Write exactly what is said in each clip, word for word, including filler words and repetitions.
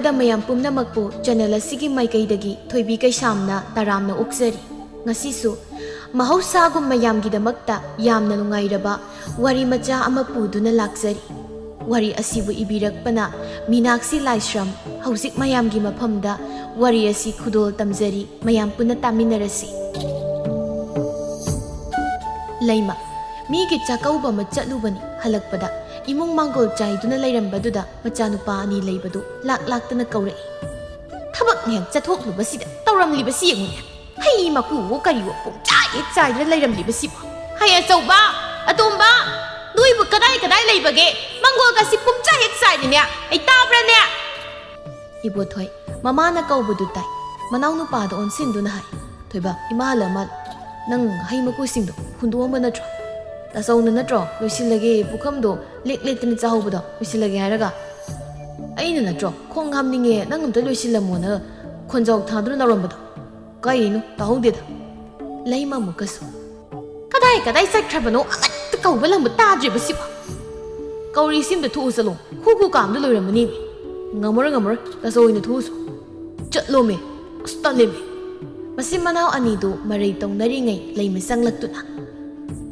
ꯗ ꯃꯌꯥꯝ ꯄꯨꯝꯅꯃꯛꯄꯨ ꯆꯦꯅꯦꯜ ꯑꯁꯤꯒꯤ ꯃꯥꯏꯀꯩꯗꯒꯤ ꯊꯣꯏꯕꯤ ꯀꯩꯁꯥꯝꯅ ꯇꯔꯥꯝꯅ ꯑꯣꯛꯆꯔꯤ꯫ ꯉꯁꯤꯁꯨ ꯃꯍꯧꯁꯥꯒꯨꯝ ꯃꯌꯥꯝꯒꯤꯗꯃꯛꯇ ꯌꯥꯝꯅ ꯅꯨꯡꯉꯥꯏꯔꯕ ꯋꯥꯔꯤ ꯃꯆꯥ ꯑꯃ ꯄꯨꯗꯨꯅ ꯂꯥꯛꯆꯔꯤ꯫ ꯋꯥꯔꯤ ꯑꯁꯤꯕꯨ ꯏꯕꯤꯔꯛꯄꯅ ꯃꯤꯅꯥꯛꯁꯤ ꯂꯥꯏꯁ꯭ꯔꯝ꯫ ꯍꯧꯖꯤꯛ ꯃꯌꯥꯝꯒꯤ ꯃꯐꯝꯗ ꯋꯥꯔꯤ ꯑꯁꯤ ꯈꯨꯗꯣꯜ ꯇꯝꯖꯔꯤ, ꯃꯌꯥꯝ ꯄꯨꯟꯅ ꯇꯥꯃꯤꯟꯅꯔꯁꯤ꯫ ꯂꯩꯃ, ꯃꯤꯒꯤ ꯆꯥꯛꯀꯧꯕ ꯑꯃ ꯆꯠꯂꯨꯕꯅꯤ꯫ ꯍꯜꯂꯛꯄꯗ ꯏꯃꯨꯡ ꯃꯥꯡꯒꯣꯜ ꯆꯥꯏꯗꯨꯅ ꯂꯩꯔꯝꯕꯗꯨꯗ ꯃꯆꯥꯅꯨꯄꯥ ꯑꯅꯤ ꯂꯩꯕꯗꯨ ꯂꯥꯛ ꯂꯥꯛꯇꯅ ꯀꯧꯔꯛꯏ꯫ ꯊꯕꯛ ꯃꯌꯥꯝ ꯆꯠꯊꯣꯛꯂꯨꯕꯁꯤꯗ ꯇꯧꯔꯝꯂꯤꯕꯁꯤ ꯌꯦꯡꯉꯨꯅꯦ꯫ ꯍꯩ ꯃꯀꯨꯕꯨ ꯀꯔꯤꯕꯨ ꯄꯨꯡꯆꯥꯏ ꯍꯦꯛ ꯆꯥꯏꯗꯨꯅ ꯂꯩꯔꯝꯂꯤꯕꯁꯤꯕꯨ꯫ ꯍꯩ ꯑꯆꯧꯕ, ꯑꯇꯣꯝꯕ, ꯅꯣꯏꯕꯨ ꯀꯗꯥꯏ ꯀꯗꯥꯏ ꯂꯩꯕꯒꯦ? ꯃꯪꯒꯣꯜꯒꯁꯤ ꯄꯨꯡꯆꯥꯏ ꯍꯦꯛ ꯆꯥꯏꯔꯤꯅꯦ꯫ ꯑꯩ ꯇꯥꯕ꯭ꯔꯅꯦ? ꯏꯕꯣꯊꯣꯏ ꯃꯃꯥꯅ ꯀꯧꯕꯗꯨ ꯇꯥꯏ꯫ ꯃꯅꯥꯎꯅꯨꯄꯥꯗ ꯑꯣꯟꯁꯤꯟꯗꯨꯅ ꯍꯥꯏ, "ꯊꯣꯏꯕ, ꯏꯃꯥ ꯍꯜꯂ ꯃꯥꯜꯂꯦ꯫ ꯅꯪ ꯍꯩ ꯃꯀꯨꯁꯤꯡꯗꯣ ꯍꯨꯟꯗꯣꯛꯑꯝꯕ ꯅꯠꯇ꯭ꯔꯣ? ꯇꯥꯆꯧꯅ ꯅꯠꯇ꯭ꯔꯣ ꯂꯣꯏꯁꯤꯜꯂꯒꯦ, ꯄꯨꯈꯝꯗꯣ ꯂꯦꯛ ꯂꯦꯛꯇꯅ ꯆꯥꯍꯧꯕꯗꯣ ꯂꯣꯏꯁꯤꯜꯂꯒꯦ ꯍꯥꯏꯔꯒ? ꯑꯩꯅ ꯅꯠꯇ꯭ꯔꯣ ꯈꯣꯡ ꯍꯥꯝꯅꯤꯡꯉꯦ, ꯅꯪ ꯑꯝꯇ ꯂꯣꯏꯁꯤꯜꯂꯝꯃꯣꯅ ꯈꯣꯟꯖꯥꯎ ꯊꯥꯗꯨꯅ ꯂꯥꯎꯔꯝꯕꯗꯣ? ꯀꯩꯅꯣ ꯇꯥꯍꯧꯗꯦꯗ?" ꯂꯩꯃ ꯑꯃꯨꯛꯀꯁꯨ, "ꯀꯗꯥꯏ ꯀꯗꯥꯏ ꯆꯠꯈ꯭ꯔꯕꯅꯣ? ꯑꯃꯠꯇ ꯀꯧꯕ ꯂꯪꯕ ꯇꯥꯗ꯭ꯔꯤꯕꯁꯤꯕꯣ꯫ ꯀꯧꯔꯤꯁꯤ ꯑꯝꯇ ꯊꯣꯛꯎ ꯆꯠꯂꯣ꯫ ꯈꯨ ꯈꯨ ꯀꯥꯝꯗ ꯂꯣꯏꯔꯝꯃꯅꯤ꯫ ꯉꯝꯃꯔꯣꯏ, ꯉꯝꯃꯔꯣꯏ, ꯇꯥꯆꯧ ꯑꯣꯏꯅ ꯊꯣꯛꯎꯁꯨ꯫ ꯆꯠꯂꯣꯃꯦ꯫ ꯑꯁ, ꯇꯜꯂꯦꯃꯦ꯫" ꯃꯆꯤꯟ ꯃꯅꯥꯎ ꯑꯅꯤꯗꯨ ꯃꯔꯩ ꯇꯧꯅꯔꯤꯉꯩ ꯂꯩꯃ ꯆꯪꯂꯛꯇꯨꯅ,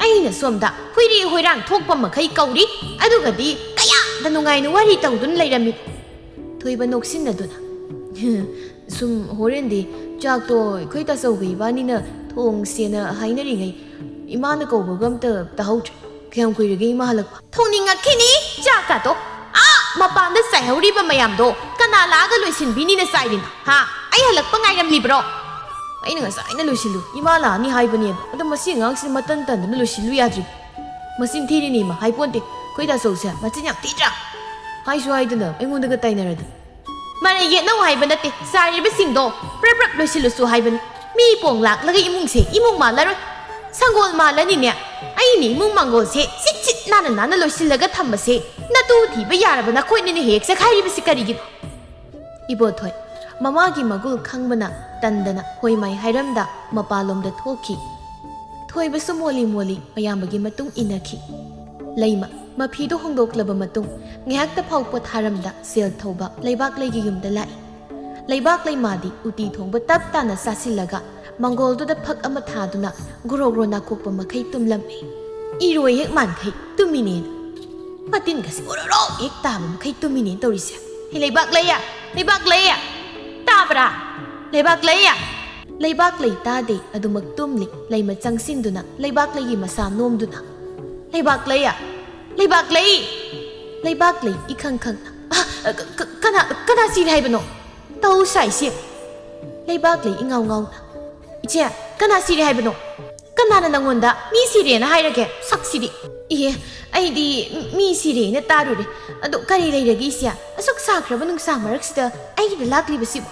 "ꯑꯩꯅ ꯁꯣꯝꯗ ꯍꯨꯏꯔꯤ ꯍꯨꯏꯔꯥꯡ ꯊꯣꯛꯄ ꯃꯈꯩ ꯀꯧꯔꯤ, ꯑꯗꯨꯒꯗꯤ ꯀꯌꯥꯗ ꯅꯨꯡꯉꯥꯏꯅ ꯋꯥꯔꯤ ꯇꯧꯗꯨꯅ ꯂꯩꯔꯝꯃꯤ꯫" ꯊꯣꯏꯕ ꯅꯣꯛꯁꯤꯟꯅꯗꯨꯅ, "ꯁꯨꯝ ꯍꯣꯔꯦꯟꯗꯤ ꯆꯥꯛꯇꯣ ꯑꯩꯈꯣꯏ ꯇꯥꯆꯧꯒ ꯏꯕꯥꯅꯤꯅ ꯊꯣꯡꯁꯦꯅ ꯍꯥꯏꯅꯔꯤꯉꯩ ꯏꯃꯥꯅ ꯀꯧꯕꯒ ꯑꯝꯇ ꯇꯥꯍꯧꯗ꯭ꯔꯦ꯫ ꯀꯌꯥꯝ ꯀꯨꯏꯔꯒꯦ ꯏꯃꯥ ꯍꯜꯂꯛꯄ?" "ꯊꯣꯡꯅꯤꯡꯉꯛꯈꯤꯅꯤ ꯆꯥꯛꯀꯥꯗꯣ꯫ ꯑꯥ ꯃꯄꯥꯟꯗ ꯆꯥꯏꯍꯧꯔꯤꯕ ꯃꯌꯥꯝꯗꯣ ꯀꯅꯥ ꯂꯥꯛꯑꯒ ꯂꯣꯏꯁꯤꯟꯕꯤꯅꯤꯅ ꯆꯥꯏꯔꯤꯅꯣ? ꯍꯥ? ꯑꯩ ꯍꯜꯂꯛꯄ ꯉꯥꯏꯔꯝꯂꯤꯕ꯭ꯔꯣ?" "ꯑꯩꯅ ꯉꯁꯥꯏꯅ ꯂꯣꯏꯁꯤꯜꯂꯨ, ꯏꯃꯥ ꯂꯥꯛꯑꯅꯤ ꯍꯥꯏꯕꯅꯦꯕ꯫ ꯑꯗꯣ ꯃꯁꯤ ꯑꯉꯥꯡꯁꯤꯅ ꯃꯇꯟ ꯇꯟꯗꯅ ꯂꯣꯏꯁꯤꯜꯂꯨ ꯌꯥꯗ꯭ꯔꯤ꯫ ꯃꯆꯤꯟ ꯊꯤꯔꯤꯅꯤ ꯏꯃꯥ, ꯍꯥꯏꯄꯣꯟꯇꯦ꯫ ꯑꯩꯈꯣꯏ ꯇꯥꯆꯧꯁꯦ ꯃꯆꯤꯟ ꯌꯥꯝ ꯊꯤꯗ꯭ꯔꯥ? ꯍꯥꯏꯁꯨ ꯍꯥꯏꯗꯅ ꯑꯩꯉꯣꯟꯗꯒ ꯇꯥꯏꯅꯔꯗꯤ꯫ ꯃꯔꯩ ꯌꯦꯠꯅꯧ ꯍꯥꯏꯕ ꯅꯠꯇꯦ, ꯆꯥꯏꯔꯤꯕꯁꯤꯡꯗꯣ ꯄ꯭ꯔꯞ ꯄ꯭ꯔꯞ ꯂꯣꯏꯁꯤꯜꯂꯨꯁꯨ ꯍꯥꯏꯕꯅꯤ꯫ ꯃꯤ ꯄꯣꯡ ꯂꯥꯛꯂꯒ ꯏꯃꯨꯡꯁꯦ ꯏꯃꯨꯡ ꯃꯥꯜꯂꯔꯣꯏ꯫ ꯁꯪꯒꯣꯜ ꯃꯥꯜꯂꯅꯤꯅꯦ꯫ ꯑꯩꯅ ꯏꯃꯨꯡ ꯃꯥꯡꯒꯣꯜꯁꯦ ꯁꯤꯠ ꯁꯤꯠ ꯅꯥꯟꯅ ꯅꯥꯟꯅ ꯂꯣꯏꯁꯤꯜꯂꯒ ꯊꯝꯕꯁꯦ ꯅꯇꯨ ꯊꯤꯕ ꯌꯥꯔꯕ ꯅꯈꯣꯏꯅꯅꯦ ꯍꯦꯛ ꯆꯈꯥꯏꯔꯤꯕꯁꯤ ꯀꯔꯤꯒꯤꯅꯣ?" ꯏꯕꯣꯊꯣꯏ ꯃꯃꯥꯒꯤ ꯃꯒꯨꯜ ꯈꯪꯕꯅ ꯇꯟꯗꯅ ꯍꯣꯏ ꯃꯥꯏ ꯍꯥꯏꯔꯝꯗ ꯃꯄꯥꯂꯣꯝꯗ ꯊꯣꯛꯈꯤ꯫ ꯊꯣꯏꯕꯁꯨ ꯃꯣꯜꯂꯤ ꯃꯣꯜꯂꯤ ꯃꯌꯥꯝꯕꯒꯤ ꯃꯇꯨꯡ ꯏꯟꯅꯈꯤ꯫ ꯂꯩꯃ, ꯃꯐꯤꯗꯨ ꯍꯣꯡꯗꯣꯛꯂꯕ ꯃꯇꯨꯡ ꯉꯥꯏꯍꯥꯛꯇ ꯐꯥꯎ ꯄꯣꯊꯥꯔꯝꯗ ꯁꯦꯜ ꯊꯧꯕ ꯂꯩꯕꯥꯛꯂꯩꯒꯤ ꯌꯨꯝꯗ ꯂꯥꯛꯏ꯫ ꯂꯩꯕꯥꯛꯂꯩ ꯃꯥꯗꯤ ꯎꯇꯤ ꯊꯣꯡꯕ ꯇꯞ ꯇꯥꯅ ꯆꯥꯁꯤꯜꯂꯒ ꯃꯪꯒꯣꯜꯗꯨꯗ ꯐꯛ ꯑꯃ ꯊꯥꯗꯨꯅ ꯒ꯭ꯔꯣ ꯒ꯭ꯔꯣ ꯅꯥꯀꯣꯛꯄ ꯃꯈꯩ ꯇꯨꯝꯂꯝꯃꯤ꯫ ꯏꯔꯣꯏ ꯍꯦꯛ ꯃꯥꯟꯈꯩ ꯇꯨꯝꯃꯤꯅꯦꯅ꯫ ꯃꯇꯤꯟꯒꯁꯤ ꯑꯣꯔꯣꯔꯣ ꯍꯦꯛ ꯇꯥꯕ ꯃꯈꯩ ꯇꯨꯝꯃꯤꯅꯦꯅ ꯇꯧꯔꯤꯁꯦ꯫ "ꯍꯦ ꯂꯩꯕꯥꯛꯂꯩꯌꯥ! ꯂꯩꯕꯥꯛꯂꯩꯌꯥ! ꯇꯥꯕ꯭ꯔꯥ? ꯂꯩꯕꯥꯛꯂꯩꯌꯥ!" ꯂꯩꯕꯥꯛꯂꯩ ꯇꯥꯗꯦ, ꯑꯗꯨꯃꯛ ꯇꯨꯝꯂꯤ꯫ ꯂꯩꯃ ꯆꯪꯁꯤꯟꯗꯨꯅ ꯂꯩꯕꯥꯛꯂꯩꯒꯤ ꯃꯁꯥ ꯅꯣꯝꯗꯨꯅ, "ꯂꯩꯕꯥꯛꯂꯩꯌꯥ! ꯂꯩꯕꯥꯛꯂꯩ!" ꯂꯩꯕꯥꯛꯂꯩ ꯏꯈꯪ ꯈꯪꯅ, "ꯑ, ꯀ-, ꯀ-, ꯀꯅꯥ, ꯀꯅꯥ ꯁꯤꯔꯦ ꯍꯥꯏꯕꯅꯣ?" ꯇꯧ ꯁꯥꯏꯁꯦ꯫ ꯂꯩꯕꯥꯛꯂꯩ ꯏꯉꯥꯎ ꯉꯥꯎꯅ, "ꯏꯆꯦ, ꯀꯅꯥ ꯁꯤꯔꯦ ꯍꯥꯏꯕꯅꯣ? ꯀꯅꯥꯅ ꯅꯪꯉꯣꯟꯗ ꯃꯤ ꯁꯤꯔꯦꯅ ꯍꯥꯏꯔꯒꯦ? ꯁꯛꯁꯤꯗꯤ!" "ꯏꯍꯦ, ꯑꯩꯗꯤ ꯃꯤ ꯁꯤꯔꯦꯅ ꯇꯥꯔꯨꯔꯦ꯫ ꯑꯗꯣ ꯀꯔꯤ ꯂꯩꯔꯒꯦ ꯏꯆꯦ? ꯑꯁꯨꯛ ꯁꯥꯈ꯭ꯔꯕ ꯅꯨꯡꯁꯥ ꯃꯔꯛꯁꯤꯗ ꯑꯩꯒꯤꯗ ꯂꯥꯛꯂꯤꯕꯁꯤꯕꯣ?"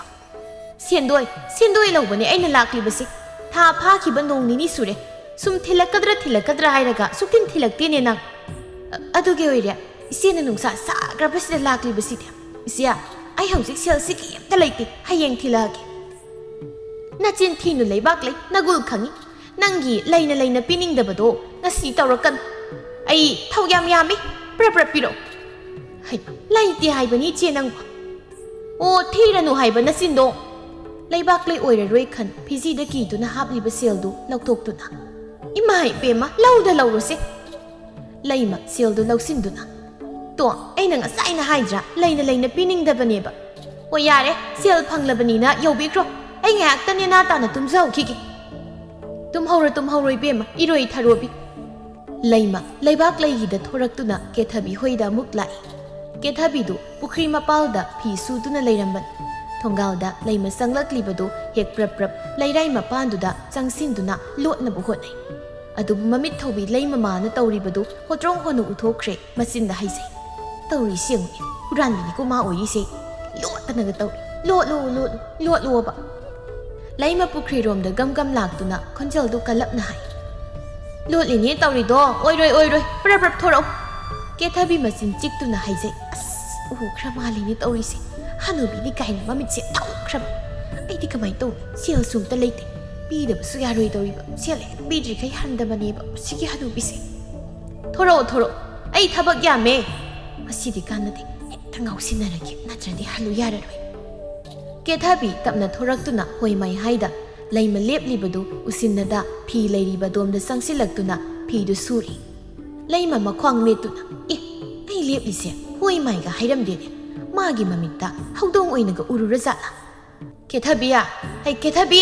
"ꯁꯦꯟꯗꯣꯏ, ꯁꯦꯟꯗꯣꯏ ꯂꯧꯕꯅꯦ ꯑꯩꯅ ꯂꯥꯛꯂꯤꯕꯁꯤ꯫ ꯊꯥ ꯐꯥꯈꯤꯕ ꯅꯣꯡ ꯅꯤꯅꯤ ꯁꯨꯔꯦ꯫ ꯁꯨꯝ ꯊꯤꯜꯂꯛꯀꯗ꯭ꯔꯥ ꯊꯤꯜꯂꯛꯀꯗ꯭ꯔꯥ ꯍꯥꯏꯔꯒ ꯁꯨꯛꯊꯤꯟ ꯊꯤꯜꯂꯛꯇꯦꯅꯦ ꯅꯪ꯫ ꯑ-, ꯑꯗꯨꯒꯤ ꯑꯣꯏꯔꯦ ꯏꯆꯦꯅ ꯅꯨꯡꯁꯥ ꯁꯥꯈ꯭ꯔꯕꯁꯤꯗ ꯂꯥꯛꯂꯤꯕꯁꯤꯗꯤ꯫ ꯏꯆꯦ, ꯑꯩ ꯍꯧꯖꯤꯛ ꯁꯦꯜꯁꯤ ꯀꯩꯝꯇ ꯂꯩꯇꯦ꯫ ꯍꯌꯦꯡ ꯊꯤꯜꯂꯛꯑꯒꯦ꯫" "ꯅꯆꯤꯟ ꯊꯤꯅꯨ ꯂꯩꯕꯥꯛꯂꯩ, ꯅꯒꯨꯜ ꯈꯪꯉꯤ꯫ ꯅꯪꯒꯤ ꯂꯩꯅ ꯂꯩꯅ ꯄꯤꯅꯤꯡꯗꯕꯗꯣ ꯉꯁꯤ ꯇꯧꯔꯛꯀꯅꯨ꯫ ꯑꯩ ꯊꯧ ꯌꯥꯝ ꯌꯥꯝꯃꯤ, ꯄ꯭ꯔꯞ ꯄ꯭ꯔꯞ ꯄꯤꯔꯛꯑꯣ꯫" "ꯍꯩꯃꯥ, ꯂꯩꯇꯦ ꯍꯥꯏꯕꯅꯤ ꯏꯆꯦ ꯅꯪꯕꯨ꯫" "ꯑꯣ, ꯊꯤꯔꯅꯨ ꯍꯥꯏꯕ ꯅꯆꯤꯟꯗꯣ!" ꯂꯩꯕꯥꯛꯂꯩ ꯑꯣꯏꯔꯔꯣꯏ ꯈꯟ ꯐꯤꯖꯤꯗ ꯀꯤꯗꯨꯅ ꯍꯥꯞꯂꯤꯕ ꯁꯦꯜꯗꯨ ꯂꯧꯊꯣꯛꯇꯨꯅ, "ꯏꯃꯥ ꯏꯕꯦꯝꯃ, ꯂꯧꯗ ꯂꯧꯔꯨꯁꯦ꯫" ꯂꯩꯃ ꯁꯦꯜꯗꯨ ꯂꯧꯁꯤꯟꯗꯨꯅ, "ꯇꯣ, ꯑꯩꯅ ꯉꯁꯥꯏꯅ ꯍꯥꯏꯗ꯭ꯔꯥ, ꯂꯩꯅ ꯂꯩꯅ ꯄꯤꯅꯤꯡꯗꯕꯅꯦꯕ꯫ ꯑꯣ ꯌꯥꯔꯦ, ꯁꯦꯜ ꯐꯪꯂꯕꯅꯤꯅ ꯌꯧꯕꯤꯈ꯭ꯔꯣ꯫ ꯑꯩ ꯉꯥꯏꯍꯥꯛꯇ ꯅꯦꯅꯥ ꯇꯥꯅ ꯇꯨꯝꯖꯍꯧꯈꯤꯒꯦ꯫" "ꯇꯨꯝꯍꯧꯔꯣ, ꯇꯨꯝꯍꯧꯔꯣ ꯏꯕꯦꯝꯃ, ꯏꯔꯣꯏ ꯊꯔꯣꯕꯤ꯫" ꯂꯩꯃ ꯂꯩꯕꯥꯛꯂꯩꯒꯤꯗ ꯊꯣꯔꯛꯇꯨꯅ ꯀꯦꯊꯕꯤ ꯍꯣꯏꯗ ꯑꯃꯨꯛ ꯂꯥꯛꯏ꯫ ꯀꯦꯊꯕꯤꯗꯨ ꯄꯨꯈ꯭ꯔꯤ ꯃꯄꯥꯜꯗ ꯐꯤ ꯁꯨꯗꯨꯅ ꯂꯩꯔꯝꯕꯅꯤ꯫ ꯊꯣꯡꯒꯥꯜꯗ ꯂꯩꯃ ꯆꯪꯂꯛꯂꯤꯕꯗꯨ ꯍꯦꯛ ꯄ꯭ꯔꯞ ꯄ꯭ꯔꯞ ꯂꯩꯔꯥꯏ ꯃꯄꯥꯟꯗꯨꯗ ꯆꯪꯁꯤꯟꯗꯨꯅ ꯂꯣꯠꯅꯕ ꯍꯣꯠꯅꯩ꯫ ꯑꯗꯨꯕꯨ ꯃꯃꯤꯠ ꯊꯧꯕꯤ ꯂꯩꯃꯃꯥꯅ ꯇꯧꯔꯤꯕꯗꯨ ꯍꯣꯇ꯭ꯔꯣꯡ ꯍꯣꯅ ꯎꯊꯣꯛꯈ꯭ꯔꯦ꯫ ꯃꯆꯤꯟꯗ ꯍꯥꯏꯖꯩ, "ꯇꯧꯔꯤꯁꯤ ꯌꯦꯡꯉꯨꯅꯦ, ꯍꯨꯔꯥꯟꯕꯤꯅꯤꯀꯣ ꯃꯥ ꯑꯣꯏꯔꯤꯁꯦ꯫ ꯂꯣꯠꯇꯅꯒ ꯇꯧꯔꯤ꯫ ꯂꯣꯠꯂꯨ, ꯂꯣꯠꯂꯨ, ꯂꯣꯠꯂꯨꯑꯣꯕ꯫" ꯂꯩꯃ ꯄꯨꯈ꯭ꯔꯤꯔꯣꯝꯗ ꯒꯝ ꯒꯝ ꯂꯥꯛꯇꯨꯅ ꯈꯣꯟꯖꯦꯜꯗꯨ ꯀꯜꯂꯞꯅ ꯍꯥꯏ, "ꯂꯣꯠꯂꯤꯅꯦ ꯇꯧꯔꯤꯗꯣ, ꯑꯣꯏꯔꯣꯏ, ꯑꯣꯏꯔꯣꯏ, ꯄ꯭ꯔꯞ ꯄ꯭ꯔꯞ ꯊꯣꯔꯛꯎ꯫" ꯀꯦꯊꯕꯤ ꯃꯆꯤꯟ ꯆꯤꯛꯇꯨꯅ ꯍꯥꯏꯖꯩ, "ꯑꯁ, ꯎꯈ꯭ꯔ ꯃꯥꯜꯂꯤꯅꯦ ꯇꯧꯔꯤꯁꯦ꯫ ꯍꯅꯨꯕꯤꯅꯤ ꯀꯥꯏꯅ ꯃꯃꯤꯠꯁꯦ ꯊꯧꯈ꯭ꯔꯕ꯫ ꯑꯩꯗꯤ ꯀꯃꯥꯏꯅ ꯇꯧꯅꯤ? ꯁꯦꯜꯁꯨ ꯑꯝꯇ ꯂꯩꯇꯦ꯫ ꯄꯤꯗꯕꯁꯨ ꯌꯥꯔꯣꯏꯗꯧꯔꯤꯕ꯫ ꯁꯦꯜ ꯍꯦꯛ ꯄꯤꯗ꯭ꯔꯤꯈꯩ ꯍꯟꯗꯕꯅꯦꯕ ꯁꯤꯒꯤ ꯍꯅꯨꯕꯤꯁꯦ꯫" "ꯊꯣꯔꯛꯑꯣ, ꯊꯣꯔꯛꯑꯣ꯫ "ꯑꯩ ꯊꯕꯛ ꯌꯥꯝꯃꯦ꯫ ꯉꯁꯤꯗꯤ ꯀꯥꯟꯅꯗꯦ꯫ ꯍꯦꯛꯇ ꯉꯥꯎꯁꯤꯟꯅꯔꯒꯦ, ꯅꯠꯇ꯭ꯔꯗꯤ ꯍꯜꯂꯨ ꯌꯥꯔꯔꯣꯏ"꯫ ꯀꯦꯊꯕꯤ ꯇꯞꯅ ꯊꯣꯔꯛꯇꯨꯅ ꯍꯣꯏ ꯃꯥꯏ ꯍꯥꯏꯗ ꯂꯩꯃ ꯂꯦꯞꯂꯤꯕꯗꯨ ꯎꯁꯤꯟꯅꯗ ꯐꯤ ꯂꯩꯔꯤꯕ ꯑꯗꯣꯝꯗ ꯆꯪꯁꯤꯜꯂꯛꯇꯨꯅ ꯐꯤꯗꯨ ꯁꯨꯔꯤ꯫ ꯂꯩꯃ ꯃꯈ꯭ꯋꯥꯡ ꯃꯦꯠꯇꯨꯅ, "ꯑꯦ, ꯑꯩ ꯂꯦꯞꯂꯤꯁꯦ ꯍꯣꯏ ꯃꯥꯏꯒ ꯍꯥꯏꯔꯝꯗꯦꯅꯦ꯫ ꯃꯥꯒꯤ ꯃꯃꯤꯠꯇ ꯍꯧꯗꯣꯡ ꯑꯣꯏꯅꯒ ꯎꯔꯨꯔꯖꯥꯠꯂꯥ?" "ꯀꯦꯊꯕꯤ! ꯍꯩ ꯀꯦꯊꯕꯤ!"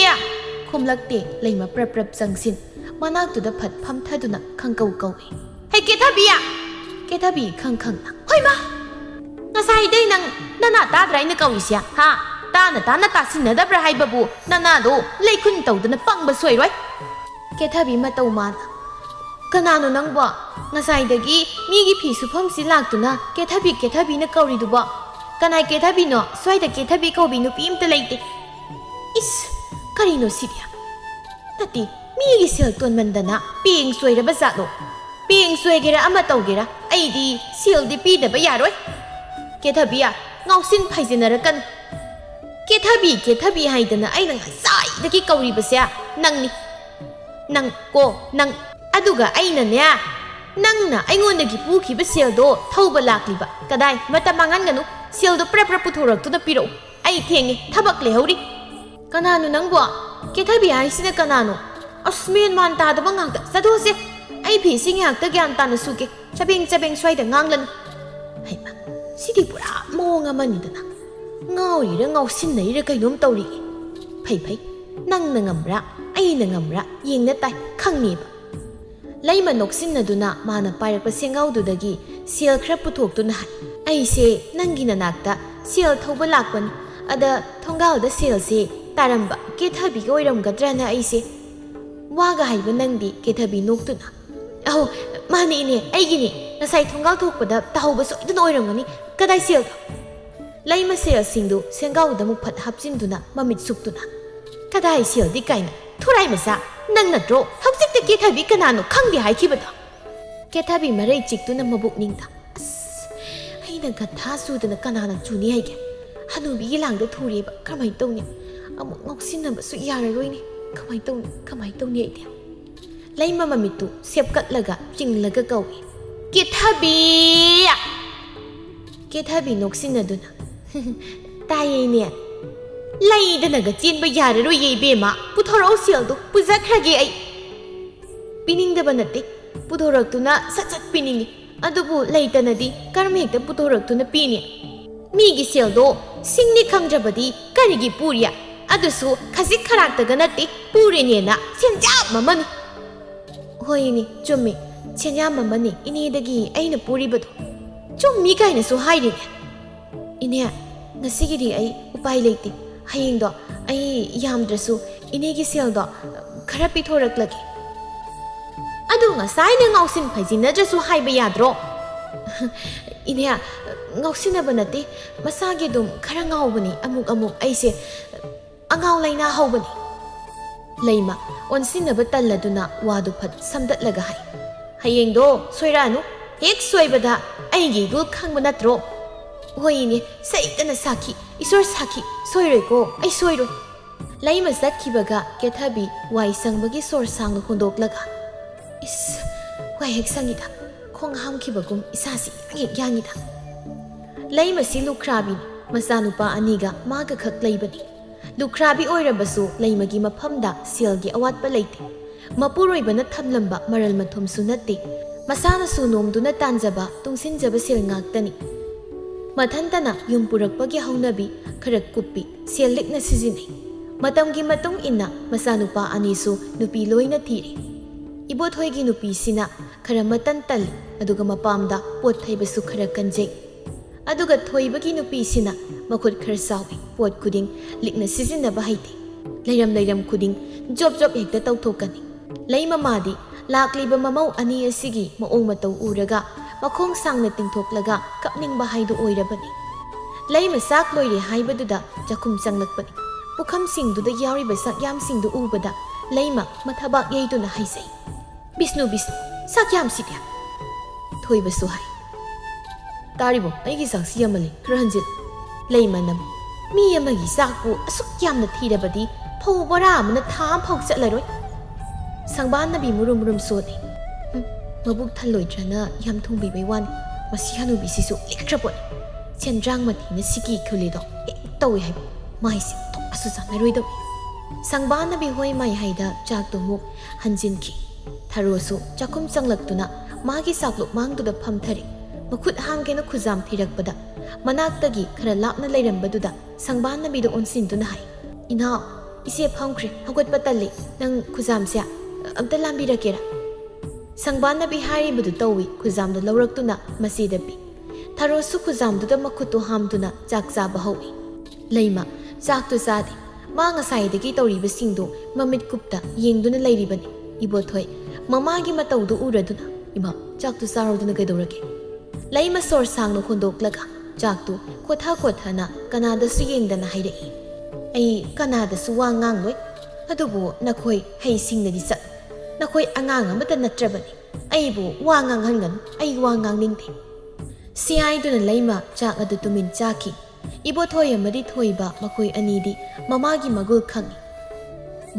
ꯈꯨꯝꯂꯛꯇꯦ꯫ ꯂꯩꯃ ꯄ꯭ꯔꯞ ꯄ꯭ꯔꯞ ꯆꯪꯁꯤꯟ ꯃꯅꯥꯛꯇꯨꯗ ꯐꯠ ꯐꯝꯊꯗꯨꯅ ꯈꯪꯀꯧ ꯀꯧꯏ꯫ "ꯍꯩ ꯀꯦꯊꯕꯤ! ꯀꯦꯊꯕꯤ!" ꯈꯪ ꯈꯪꯅ, "ꯍꯣꯏ ꯃꯥ! ꯉꯁꯥꯏꯗꯩ ꯅꯪ ꯅꯅꯥ ꯇꯥꯗ꯭ꯔꯥ ꯑꯩꯅ ꯀꯧꯔꯤꯁꯦ? ꯍꯥ? ꯇꯥꯅ ꯇꯥꯅ ꯇꯥꯁꯤꯟꯅꯗꯕ꯭ꯔꯥ ꯍꯥꯏꯕꯕꯨ ꯅꯅꯥꯗꯣ ꯂꯩꯈꯨꯟ ꯇꯧꯗꯅ ꯄꯪꯕ ꯁꯣꯏꯔꯣꯏ"꯫ ꯀꯦꯊꯕꯤ ꯃꯇꯧ ꯃꯥꯅ, "ꯀꯅꯥꯅꯣ ꯅꯪꯕꯣ? ꯉꯁꯥꯏꯗꯒꯤ ꯃꯤꯒꯤ ꯐꯤ ꯁꯨꯐꯝꯁꯤ ꯂꯥꯛꯇꯨꯅ ꯀꯦꯊꯕꯤ ꯀꯦꯊꯕꯤꯅ ꯀꯧꯔꯤꯗꯨꯕꯣ? ꯀꯅꯥꯏ ꯀꯦꯊꯕꯤꯅꯣ? ꯁ꯭ꯋꯥꯏꯗ ꯀꯦꯊꯕꯤ ꯀꯧꯕꯤ ꯅꯨꯄꯤ ꯑꯝꯇ ꯂꯩꯇꯦ꯫ ꯏꯁ, ꯀꯔꯤꯅꯣ ꯁꯤꯗꯤ? ꯅꯠꯇꯦ, ꯃꯤꯒꯤ ꯁꯦꯜ ꯇꯣꯟꯃꯟꯗꯅ ꯄꯦꯡ ꯆꯣꯏꯔꯕ ꯖꯥꯠꯂꯣ? ꯄꯦꯡ ꯆꯣꯏꯒꯦꯔꯥ ꯑꯃ ꯇꯧꯒꯦꯔꯥ, ꯑꯩꯗꯤ ꯁꯦꯜꯗꯤ ꯄꯤꯗꯕ ꯌꯥꯔꯣꯏ꯫ ꯀꯦꯊꯕꯤ, ꯉꯥꯎꯁꯤꯟ ꯐꯩꯖꯤꯟꯅꯔꯛꯀꯅꯨ꯫ ꯀꯦꯊꯕꯤ, ꯀꯦꯊꯕꯤ ꯍꯥꯏꯗꯅ ꯑꯩꯅ ꯉꯁꯥꯏꯗꯒꯤ ꯀꯧꯔꯤꯕꯁꯦ ꯅꯪꯅꯤ꯫ ꯅꯪ ꯀꯣ, ꯅꯪ꯫ ꯑꯗꯨꯒ ꯑꯩꯅꯅꯦ, ꯅꯪꯅ ꯑꯩꯉꯣꯟꯗꯒꯤ ꯄꯨꯈꯤꯕ ꯁꯦꯜꯗꯣ ꯊꯧꯕ ꯂꯥꯛꯂꯤꯕ꯫ ꯀꯗꯥꯏ? ꯃꯇꯝ ꯃꯥꯡꯍꯟꯒꯅꯨ꯫ ꯁꯦꯜꯗꯣ ꯄ꯭ꯔꯞ ꯄ꯭ꯔꯞ ꯄꯨꯊꯣꯔꯛꯇꯨꯅ ꯄꯤꯔꯛꯎ꯫ ꯑꯩ ꯊꯦꯡꯉꯦ, ꯊꯕꯛ ꯂꯩꯍꯧꯔꯤ꯫ ꯀꯅꯥꯅꯣ ꯅꯪꯕꯣ? ꯀꯦꯊꯕꯤ ꯍꯥꯏꯁꯤꯅ ꯀꯅꯥꯅꯣ? ꯑꯁ, ꯃꯦꯟ ꯃꯥꯟ ꯇꯥꯗꯕ ꯉꯥꯛꯇ꯫ ꯆꯠꯊꯣꯛꯑꯁꯦ꯫ ꯑꯩ ꯐꯤꯁꯤ ꯉꯥꯏꯍꯥꯛꯇ ꯒ꯭ꯌꯥꯟ ꯇꯥꯅ ꯁꯨꯒꯦ꯫ ꯆꯕꯦꯡ ꯆꯕꯦꯡ ꯁ꯭ꯋꯥꯏꯗ ꯉꯥꯡꯂꯅꯨ꯫ ꯍꯩꯃꯥ, ꯁꯤꯗꯤ ꯄꯨꯔꯥ ꯃꯑꯣꯡ ꯑꯃꯅꯤꯗꯅ꯫ ꯉꯥꯎꯔꯤꯔ ꯉꯥꯎꯁꯤꯟꯅꯩꯔ ꯀꯩꯅꯣꯝ ꯇꯧꯔꯤꯌꯦ꯫ ꯐꯩ ꯐꯩ, ꯅꯪꯅ ꯉꯝꯕ꯭ꯔꯥ, ꯑꯩꯅ ꯉꯝꯕ꯭ꯔꯥ ꯌꯦꯡꯅ ꯇꯥꯏ, ꯈꯪꯉꯦꯕ꯫ ꯂꯩꯃ ꯅꯣꯛꯁꯤꯟꯅꯗꯨꯅ ꯃꯥꯅ ꯄꯥꯏꯔꯛꯄ ꯁꯦꯡꯒꯥꯎꯗꯨꯗꯒꯤ ꯁꯦꯜ ꯈꯔ ꯄꯨꯊꯣꯛꯇꯨꯅ ꯍꯥꯏ, "ꯑꯩꯁꯦ ꯅꯪꯒꯤ ꯅꯅꯥꯛꯇ ꯁꯦꯜ ꯊꯧꯕ ꯂꯥꯛꯄꯅꯤ꯫ ꯑꯗ ꯊꯣꯡꯒꯥꯜꯗ ꯁꯦꯜꯁꯦ ꯇꯥꯔꯝꯕ ꯀꯦꯊꯕꯤꯒ ꯑꯣꯏꯔꯝꯒꯗ꯭ꯔꯅ ꯑꯩꯁꯦ"꯫ ꯋꯥꯒ ꯍꯥꯏꯕ ꯅꯪꯗꯤ ꯀꯦꯊꯕꯤ ꯅꯣꯛꯇꯨꯅ, "ꯑꯧ, ꯃꯥꯅꯦ ꯏꯅꯦ, ꯑꯩꯒꯤꯅꯦ꯫ ꯉꯁꯥꯏ ꯊꯣꯡꯒꯥꯜ ꯊꯣꯛꯄꯗ ꯇꯥꯍꯧꯕ ꯁꯣꯏꯗꯅ ꯑꯣꯏꯔꯝꯒꯅꯤ꯫ ꯀꯗꯥꯏ ꯁꯦꯜꯗꯣ?" ꯂꯩꯃ ꯁꯦꯜꯁꯤꯡꯗꯨ ꯁꯦꯡꯒꯥꯎꯗ ꯑꯃꯨꯛ ꯐꯠ ꯍꯥꯞꯆꯤꯟꯗꯨꯅ ꯃꯃꯤꯠ ꯁꯨꯛꯇꯨꯅ, "ꯀꯗꯥꯏ ꯁꯦꯜꯗꯤ ꯀꯥꯏꯅ? ꯊꯨꯔꯥꯏ ꯃꯆꯥ! ꯅꯪ ꯅꯠꯇ꯭ꯔꯣ ꯍꯧꯖꯤꯛꯇ ꯀꯦꯊꯕꯤ ꯀꯅꯥꯅꯣ ꯈꯪꯗꯦ ꯍꯥꯏꯈꯤꯕꯗꯣ?" ꯀꯦꯊꯕꯤ ꯃꯔꯩ ꯆꯤꯛꯇꯨꯅ ꯃꯕꯨꯛꯅꯤꯡꯗ, "ꯑꯁ, ꯑꯩꯅ ꯒꯟꯊꯥ ꯆꯨꯗꯅ ꯀꯅꯥꯅ ꯆꯨꯅꯤ ꯍꯥꯏꯒꯦ? ꯍꯅꯨꯕꯤꯒꯤ ꯂꯥꯡꯗ ꯊꯨꯔꯦꯕ꯫ ꯀꯃꯥꯏꯅ ꯇꯧꯅꯤ? ꯑꯃꯨꯛ ꯉꯥꯎꯁꯤꯟꯅꯕꯁꯨ ꯌꯥꯔꯔꯣꯏꯅꯦ꯫ ꯀꯃꯥꯏꯅ ꯇꯧꯅꯤ? ꯀꯃꯥꯏꯅ ꯇꯧꯅꯤ ꯑꯩꯗꯤ?" ꯂꯩꯃ ꯃꯃꯤꯠꯇꯨ ꯁꯦꯞꯀꯠꯂꯒ ꯆꯤꯡꯂꯒ ꯀꯧꯏ, "ꯀꯦꯊꯕꯤ!" ꯀꯦꯊꯕꯤ ꯅꯣꯛꯁꯤꯟꯅꯗꯨꯅ, "ꯇꯥꯏꯌꯦ, ꯏꯅꯦ꯫ ꯂꯩꯗꯅꯒ ꯆꯦꯟꯕ ꯌꯥꯔꯔꯣꯏꯌꯦ, ꯏꯕꯦꯝꯃ꯫ ꯄꯨꯊꯣꯔꯛꯑꯣ ꯁꯦꯜꯗꯣ, ꯄꯨꯖꯈ꯭ꯔꯒꯦ ꯑꯩ꯫" ꯄꯤꯅꯤꯡꯗꯕ ꯅꯠꯇꯦ, ꯄꯨꯊꯣꯔꯛꯇꯨꯅ ꯁꯠ ꯁꯠ ꯄꯤꯅꯤꯡꯉꯤ꯫ ꯑꯗꯨꯕꯨ ꯂꯩꯇꯅꯗꯤ ꯀꯔꯝ ꯍꯦꯛꯇ ꯄꯨꯊꯣꯔꯛꯇꯨꯅ ꯄꯤꯅꯤ? ꯃꯤꯒꯤ ꯁꯦꯜꯗꯣ ꯁꯤꯡꯅꯤ ꯈꯪꯗ꯭ꯔꯕꯗꯤ ꯀꯔꯤꯒꯤ ꯄꯨꯔꯤ? ꯑꯗꯨꯁꯨ ꯈꯖꯤꯛ ꯈꯔꯥꯛꯇꯒ ꯅꯠꯇꯦ, ꯄꯨꯔꯤꯅꯦꯅ ꯁꯦꯟꯖꯥꯝ ꯑꯃꯅꯤ꯫ "ꯍꯣꯏ ꯏꯅꯦ, ꯆꯨꯝꯃꯤ꯫ ꯁꯦꯟꯖꯥꯝ ꯑꯃꯅꯤ ꯏꯅꯦꯗꯒꯤ ꯑꯩꯅ ꯄꯨꯔꯤꯕꯗꯣ꯫" "ꯆꯨꯝꯃꯤ ꯀꯥꯏꯅꯁꯨ ꯍꯥꯏꯔꯤꯅꯦ꯫" "ꯏꯅꯦ, ꯉꯁꯤꯒꯤꯗꯤ ꯑꯩ ꯎꯄꯥꯏ ꯂꯩꯇꯦ꯫ ꯍꯌꯦꯡꯗꯣ ꯑꯩ ꯌꯥꯝꯗ꯭ꯔꯁꯨ ꯏꯅꯦꯒꯤ ꯁꯦꯜꯗꯣ ꯈꯔ ꯄꯤꯊꯣꯔꯛꯂꯒꯦ꯫" "ꯑꯗꯨ ꯉꯁꯥꯏꯅ ꯉꯥꯎꯁꯤꯟ ꯐꯩꯖꯤꯟꯅꯗ꯭ꯔꯁꯨ ꯍꯥꯏꯕ ꯌꯥꯗ꯭ꯔꯣ?" "ꯏꯅꯦ, ꯉꯥꯎꯁꯤꯟꯅꯕ ꯅꯠꯇꯦ, ꯃꯁꯥꯒꯤ ꯑꯗꯨꯝ ꯈꯔ ꯉꯥꯎꯕꯅꯤ ꯑꯃꯨꯛ ꯑꯃꯨꯛ ꯑꯩꯁꯦ꯫ ꯑꯉꯥꯎ ꯂꯩꯅꯥ ꯍꯧꯕꯅꯤ꯫" ꯂꯩꯃ ꯑꯣꯟꯁꯤꯟꯅꯕ ꯇꯜꯂꯗꯨꯅ ꯋꯥꯗꯨ ꯐꯠ ꯁꯝꯗꯠꯂꯒ ꯍꯥꯏ, "ꯍꯌꯦꯡꯗꯣ ꯁꯣꯏꯔꯛꯑꯅꯨ꯫ ꯍꯦꯛ ꯁꯣꯏꯕꯗ ꯑꯩꯒꯤ ꯏꯒꯨꯜ ꯈꯪꯕ ꯅꯠꯇ꯭ꯔꯣ?" "ꯍꯣꯏ ꯏꯅꯦ, ꯁꯩꯇꯅ ꯁꯥꯈꯤ, ꯏꯁꯣꯔ ꯁꯥꯈꯤ, ꯁꯣꯏꯔꯣꯏꯀꯣ, ꯑꯩ ꯁꯣꯏꯔꯣꯏ꯫" ꯂꯩꯃ ꯆꯠꯈꯤꯕꯒ ꯀꯦꯊꯕꯤ ꯋꯥꯏ ꯁꯪꯕꯒꯤ ꯁꯣꯔ ꯁꯥꯡꯅ ꯍꯣꯟꯗꯣꯛꯂꯒ, "ꯏꯁ, ꯋꯥꯏ ꯍꯦꯛ ꯁꯪꯉꯤꯗ, ꯈꯣꯡ ꯍꯥꯝꯈꯤꯕꯒꯨꯝ ꯏꯁꯥꯁꯤ ꯏꯌꯥꯡ ꯍꯦꯛ ꯌꯥꯡꯉꯤꯗ꯫" ꯂꯩꯃꯁꯤ ꯂꯨꯈ꯭ꯔꯥꯕꯤꯅꯤ, ꯃꯆꯥꯅꯨꯄꯥ ꯑꯅꯤꯒ ꯃꯥꯒ ꯈꯛ ꯂꯩꯕꯅꯤ꯫ ꯂꯨꯈ꯭ꯔꯥꯕꯤ ꯑꯣꯏꯔꯕꯁꯨ ꯂꯩꯃꯒꯤ ꯃꯐꯝꯗ ꯁꯦꯜꯒꯤ ꯑꯋꯥꯠꯄ ꯂꯩꯇꯦ꯫ ꯃꯄꯨꯔꯣꯏꯕꯅ ꯊꯝꯂꯝꯕ ꯃꯔꯜ ꯃꯊꯨꯝꯁꯨ ꯅꯠꯇꯦ꯫ ꯃꯁꯥꯅꯁꯨ ꯅꯣꯝꯗꯨꯅ ꯇꯥꯟꯖꯕ, ꯇꯨꯡꯁꯤꯟꯖꯕ ꯁꯦꯜ ꯉꯥꯛꯇꯅꯤ꯫ ꯃꯊꯟꯇꯅ ꯌꯨꯝ ꯄꯨꯔꯛꯄꯒꯤ ꯍꯧꯅꯕꯤ ꯈꯔ ꯀꯨꯞꯄꯤ, ꯁꯦꯜ ꯂꯤꯛꯅ ꯁꯤꯖꯤꯟꯅꯩ꯫ ꯃꯇꯝꯒꯤ ꯃꯇꯨꯡ ꯏꯟꯅ ꯃꯆꯥꯅꯨꯄꯥ ꯑꯅꯤꯁꯨ ꯅꯨꯄꯤ ꯂꯣꯏꯅ ꯊꯤꯔꯦ꯫ ꯏꯕꯣꯊꯣꯏꯒꯤ ꯅꯨꯄꯤꯁꯤꯅ ꯈꯔ ꯃꯇꯟ ꯇꯜꯂꯤ, ꯑꯗꯨꯒ ꯃꯄꯥꯝꯗ ꯄꯣꯠ ꯊꯩꯕꯁꯨ ꯈꯔ ꯀꯟꯖꯩ꯫ ꯑꯗꯨꯒ ꯊꯣꯏꯕꯒꯤ ꯅꯨꯄꯤꯁꯤꯅ ꯃꯈꯨꯠ ꯈꯔ ꯆꯥꯎꯏ, ꯄꯣꯠ ꯈꯨꯗꯤꯡ ꯂꯤꯛꯅ ꯁꯤꯖꯤꯟꯅꯕ ꯍꯩꯇꯦ꯫ ꯂꯩꯔꯝ ꯂꯩꯔꯝ ꯈꯨꯗꯤꯡ ꯖꯣꯞ ꯖꯣꯞ ꯍꯦꯛꯇ ꯇꯧꯊꯣꯛꯀꯅꯤ꯫ ꯂꯩꯃꯃꯥꯗꯤ ꯂꯥꯛꯂꯤꯕ ꯃꯃꯧ ꯑꯅꯤ ꯑꯁꯤꯒꯤ ꯃꯑꯣꯡ ꯃꯇꯧ ꯎꯔꯒ ꯃꯈꯣꯡ ꯁꯥꯡꯅ ꯇꯤꯡꯊꯣꯛꯂꯒ ꯀꯞꯅꯤꯡꯕ ꯍꯥꯏꯗꯨ ꯑꯣꯏꯔꯕꯅꯤ꯫ ꯂꯩꯃ ꯆꯥꯛ ꯂꯣꯏꯔꯦ ꯍꯥꯏꯕꯗꯨꯗ ꯆꯥꯛꯈꯨꯝ ꯆꯪꯂꯛꯄꯅꯤ꯫ ꯄꯨꯈꯝꯁꯤꯡꯗꯨꯗ ꯌꯥꯎꯔꯤꯕ ꯆꯥꯛꯌꯥꯝꯁꯤꯡꯗꯨ ꯎꯕꯗ ꯂꯩꯃ ꯃꯊꯕꯥꯛ ꯌꯩꯗꯨꯅ ꯍꯥꯏꯖꯩ, "ꯕꯤꯁꯅꯨ, ꯕꯤꯁꯅꯨ, ꯆꯥꯛ ꯌꯥꯝꯁꯤꯗꯤ!" ꯊꯣꯏꯕꯁꯨ ꯍꯥꯏ, "ꯇꯥꯔꯤꯕꯣ? ꯑꯩꯒꯤ ꯆꯥꯛꯁꯤ ꯌꯥꯝꯃꯜꯂꯤ, ꯈꯔ ꯍꯟꯖꯤꯜ꯫" ꯂꯩꯃꯅ, "ꯃꯤ ꯑꯃꯒꯤ ꯆꯥꯛꯄꯨ ꯑꯁꯨꯛ ꯌꯥꯝꯅ ꯊꯤꯔꯕꯗꯤ ꯐꯧ ꯕꯣꯔꯥ ꯑꯃꯅ ꯊꯥ ꯑꯃ ꯐꯥꯎ ꯆꯠꯂꯔꯣꯏ꯫" ꯁꯪꯕꯥꯟꯅꯕꯤ ꯃꯨꯔꯨꯝ ꯃꯨꯔꯨꯝ ꯁꯣꯜꯂꯤ, "ꯎꯝ, ꯃꯕꯨꯛ ꯊꯜꯂꯣꯏꯗ꯭ꯔꯅ ꯌꯥꯝ ꯊꯣꯡꯕꯤꯕꯩ ꯋꯥꯅꯤ꯫ ꯃꯁꯤ ꯍꯅꯨꯕꯤꯁꯤꯁꯨ ꯂꯤꯛꯈ꯭ꯔ ꯄꯣꯠꯅꯤ꯫ ꯁꯦꯟꯗ꯭ꯔꯥꯡ ꯃꯊꯤꯅ ꯁꯤꯀꯤ ꯈꯨꯂꯤꯗꯣ ꯍꯦꯛ ꯇꯧꯏ ꯍꯥꯏꯕ꯫ ꯃꯥꯏꯁꯦ ꯊꯣꯛꯑꯁꯨ ꯆꯥꯟꯅꯔꯣꯏꯗꯧꯅꯤ꯫ ꯁꯪꯕꯥꯅꯕꯤ ꯍꯣꯏ ꯃꯥꯏꯍꯩꯗ ꯆꯥꯛꯇꯨ ꯑꯃꯨꯛ ꯍꯟꯖꯤꯟꯈꯤ꯫ ꯊꯔꯣꯁꯨ ꯆꯥꯛꯈꯨꯝ ꯆꯪꯂꯛꯇꯨꯅ ꯃꯥꯒꯤ ꯆꯥꯛꯂꯨꯛ ꯃꯥꯡꯗꯨꯗ ꯐꯝꯊꯔꯦ꯫ ꯃꯈꯨꯠ ꯍꯥꯝꯒꯦꯅ ꯈꯨꯖꯥꯝ ꯊꯤꯔꯛꯄꯗ ꯃꯅꯥꯛꯇꯒꯤ ꯈꯔ ꯂꯥꯞꯅ ꯂꯩꯔꯝꯕꯗꯨꯗ ꯁꯪꯕꯥꯅꯕꯤꯗ ꯑꯣꯟꯁꯤꯟꯗꯨꯅ ꯍꯥꯏ, "ꯏꯅꯥꯎ, ꯏꯆꯦ ꯐꯝꯈ꯭ꯔꯦ, ꯍꯧꯒꯠꯄ ꯇꯜꯂꯤ꯫ ꯅꯪ ꯈꯨꯖꯥꯝꯁꯦ ꯑꯝꯇ ꯂꯥꯝꯕꯤꯔꯛꯀꯦꯔꯥ?" ꯁꯪꯕꯥꯅꯕꯤ ꯍꯥꯏꯔꯤꯕꯗꯨ ꯇꯧꯏ, ꯈꯨꯖꯥꯝꯗꯨ ꯂꯧꯔꯛꯇꯨꯅ ꯃꯆꯦꯗ ꯄꯤ꯫ ꯊꯔꯣꯁꯨ ꯈꯨꯖꯥꯝꯗꯨꯗ ꯃꯈꯨꯠꯇꯨ ꯍꯥꯝꯗꯨꯅ ꯆꯥꯛ ꯆꯥꯕ ꯍꯧꯏ꯫ ꯂꯩꯃ ꯆꯥꯛꯇꯨ ꯆꯥꯗꯦ꯫ ꯃꯥ ꯉꯁꯥꯏꯗꯒꯤ ꯇꯧꯔꯤꯕꯁꯤꯡꯗꯨ ꯃꯃꯤꯠ ꯀꯨꯞꯇ ꯌꯦꯡꯗꯨꯅ ꯂꯩꯔꯤꯕꯅꯤ꯫ ꯏꯕꯣꯊꯣꯏ ꯃꯃꯥꯒꯤ ꯃꯇꯧꯗꯨ ꯎꯔꯗꯨꯅ, "ꯏꯃꯥ, ꯆꯥꯛꯇꯨ ꯆꯥꯔꯣꯗꯅ ꯀꯩꯗꯧꯔꯒꯦ?" ꯂꯩꯃ ꯁꯣꯔ ꯁꯥꯡꯅ ꯍꯣꯟꯗꯣꯛꯂꯒ ꯆꯥꯛꯇꯨ ꯈꯣꯊ ꯈꯣꯊꯅ ꯀꯅꯥꯗꯁꯨ ꯌꯦꯡꯗꯅ ꯍꯥꯏꯔꯛꯏ, "ꯑꯩ ꯀꯅꯥꯗꯁꯨ ꯋꯥ ꯉꯥꯡꯂꯣꯏ꯫ ꯑꯗꯨꯕꯨ ꯅꯈꯣꯏ ꯍꯩꯁꯤꯡꯅꯗꯤ ꯆꯠꯂꯨ꯫ ꯅꯈꯣꯏ ꯑꯉꯥꯡ ꯑꯃꯠꯇ ꯅꯠꯇ꯭ꯔꯕꯅꯤ꯫ ꯑꯩꯕꯨ ꯋꯥ ꯉꯥꯡꯍꯟꯒꯅꯨ꯫ ꯑꯩ ꯋꯥ ꯉꯥꯡꯅꯤꯡꯗꯦ꯫" ꯁꯤ ꯍꯥꯏꯗꯨꯅ ꯂꯩꯃ ꯆꯥꯛ ꯑꯗꯨ ꯇꯨꯃꯤꯟ ꯆꯥꯈꯤ꯫ ꯏꯕꯣꯊꯣꯏ ꯑꯃꯗꯤ ꯊꯣꯏꯕ ꯃꯈꯣꯏ ꯑꯅꯤꯗꯤ ꯃꯃꯥꯒꯤ ꯃꯒꯨꯜ ꯈꯪꯏ꯫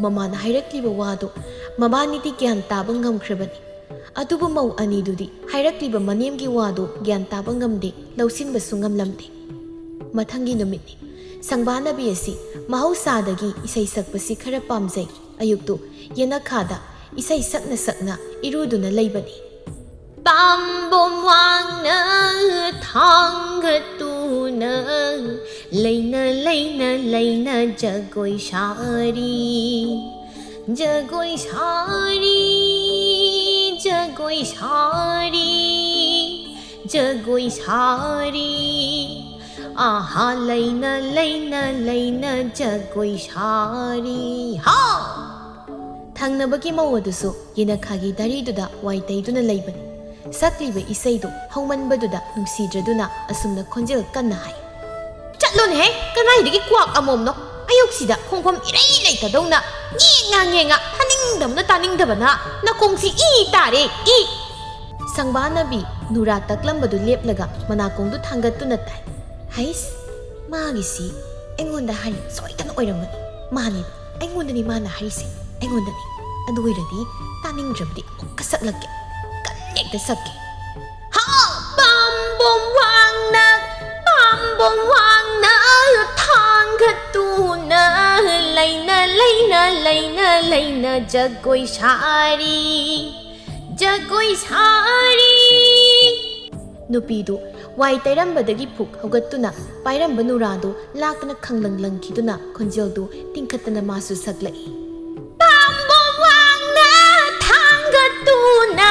ꯃꯃꯥꯅ ꯍꯥꯏꯔꯛꯂꯤꯕ ꯋꯥꯗꯨ ꯃꯕꯥꯅꯤꯗꯤ ꯒ꯭ꯌꯥꯟ ꯇꯥꯕ ꯉꯝꯈ꯭ꯔꯕꯅꯤ꯫ ꯑꯗꯨꯕꯨ ꯃꯧ ꯑꯅꯤꯗꯨꯗꯤ ꯍꯥꯏꯔꯛꯂꯤꯕ ꯃꯅꯦꯝꯒꯤ ꯋꯥꯗꯨ ꯒ꯭ꯌꯥꯟ ꯇꯥꯕ ꯉꯝꯗꯦ, ꯂꯧꯁꯤꯟꯕꯁꯨ ꯉꯝꯂꯝꯗꯦ꯫ ꯃꯊꯪꯒꯤ ꯅꯨꯃꯤꯠꯅꯤ꯫ ꯁꯪꯕꯥꯅꯕꯤ ꯑꯁꯤ ꯃꯍꯧꯁꯥꯗꯒꯤ ꯏꯁꯩ ꯁꯛꯄꯁꯤ ꯈꯔ ꯄꯥꯝꯖꯩ꯫ ꯑꯌꯨꯛꯇꯨ ꯌꯦꯅꯈꯥꯗ ꯏꯁꯩ ꯁꯛꯅ ꯁꯛꯅ ꯏꯔꯨꯗꯨꯅ ꯂꯩꯕꯅꯤ꯫ ꯄꯥꯝꯕꯣꯝ ꯋꯥꯡꯅ ꯊꯥꯡꯒꯠꯇꯨꯅ ꯂꯩꯅ ꯂꯩꯅ ꯂꯩꯅ ꯖꯒꯣꯏ ꯁꯥꯔꯤ꯫ ꯖꯒꯣꯏ ꯁꯥꯔꯤ, ꯖꯒꯣꯏ ꯁꯥꯔꯤ, ꯖꯒꯣꯏ ꯁꯥꯔꯤ꯫ ꯑꯍꯥ, ꯂꯩꯅ ꯂꯩꯅ ꯂꯩꯅ ꯖꯒꯣꯏ ꯁꯥꯔꯤ꯫ ꯍꯥ! ꯊꯪꯅꯕꯒꯤ ꯃꯧ ꯑꯗꯨꯁꯨ ꯌꯦꯅꯈꯥꯒꯤ ꯗꯥꯔꯤꯗꯨꯗ ꯋꯥꯏ ꯇꯩꯗꯨꯅ ꯂꯩꯕꯅꯤ꯫ ꯁꯛꯂꯤꯕ ꯏꯁꯩꯗꯨ ꯍꯧꯃꯟꯕꯗꯨꯗ ꯅꯨꯡꯁꯤꯗ꯭ꯔꯗꯨꯅ ꯑꯁꯨꯝꯅ ꯈꯣꯟꯖꯦꯜ ꯀꯟꯅ ꯍꯥꯏ, "ꯆꯠꯂꯣꯅꯦꯍꯦ, ꯀꯅꯥꯏꯗꯒꯤ ꯀ꯭ꯋꯥꯛ ꯑꯃꯣꯝꯅꯣ? ꯑꯌꯨꯛꯁꯤꯗ ꯈꯣꯡꯐꯝ ꯏꯔꯩ ꯂꯩꯇꯗꯧꯅ ꯉꯦꯡꯉ ꯉꯦꯡꯉ, ꯊꯥꯅꯤꯡꯗꯕꯅ ꯇꯥꯅꯤꯡꯗꯕꯅ ꯅꯀꯣꯡꯁꯤ ꯏ ꯇꯥꯔꯦ, ꯏ!" ꯁꯪꯕꯥꯅꯕꯤ ꯅꯨꯔꯥ ꯇꯛꯂꯝꯕꯗꯨ ꯂꯦꯞꯂꯒ ꯃꯅꯥꯀꯣꯡꯗꯨ ꯊꯥꯡꯒꯠꯇꯨꯅ ꯇꯥꯏ꯫ "ꯍꯩꯁ, ꯃꯥꯒꯤꯁꯤ ꯑꯩꯉꯣꯟꯗ ꯍꯥꯏꯔꯤ ꯁꯣꯏꯗꯅ ꯑꯣꯏꯔꯝꯒꯅꯤ꯫ ꯃꯥꯅꯦꯕ, ꯑꯩꯉꯣꯟꯗꯅꯤ ꯃꯥꯅ ꯍꯥꯏꯔꯤꯁꯦ, ꯑꯩꯉꯣꯟꯗꯅꯤ꯫ ꯑꯗꯨ ꯑꯣꯏꯔꯗꯤ ꯇꯥꯅꯤꯡꯗ꯭ꯔꯕꯗꯤ ꯑꯃꯨꯛꯀ ꯁꯛꯂꯛꯀꯦ꯫ ꯀꯟꯅ ꯍꯦꯛꯇ ꯁꯛꯀꯦ꯫ ꯍꯥꯎ! ꯄꯥꯝꯕꯣꯝ ꯋꯥꯡꯅ, ꯄꯥꯝꯕꯣꯝ ꯋꯥꯡꯅ ꯊꯥꯡꯒꯠꯇꯨꯅ ꯂꯩꯅ, ꯂꯩꯅ, ꯂꯩꯅ, ꯂꯩꯅ ꯖꯒꯣꯏ ꯁꯥꯔꯤ, ꯖꯒꯣꯏ ꯁꯥꯔꯤ꯫ ꯅꯨꯄꯤꯗꯨ ꯋꯥꯏ ꯇꯩꯔꯝꯕꯗꯒꯤ ꯐꯨꯛ ꯍꯧꯒꯠꯇꯨꯅ ꯄꯥꯏꯔꯝꯕ ꯅꯨꯔꯥꯗꯨ ꯂꯥꯛꯇꯅ ꯈꯪꯂꯪ ꯂꯪꯈꯤꯗꯨꯅ ꯈꯣꯟꯖꯦꯜꯗꯨ ꯇꯤꯡꯈꯠꯇꯅ ꯃꯥꯁꯨ ꯁꯛꯂꯛꯏ꯫ ꯄꯥꯝꯕꯣꯝ ꯋꯥꯡꯅ ꯊꯥꯡꯒꯠꯇꯨꯅ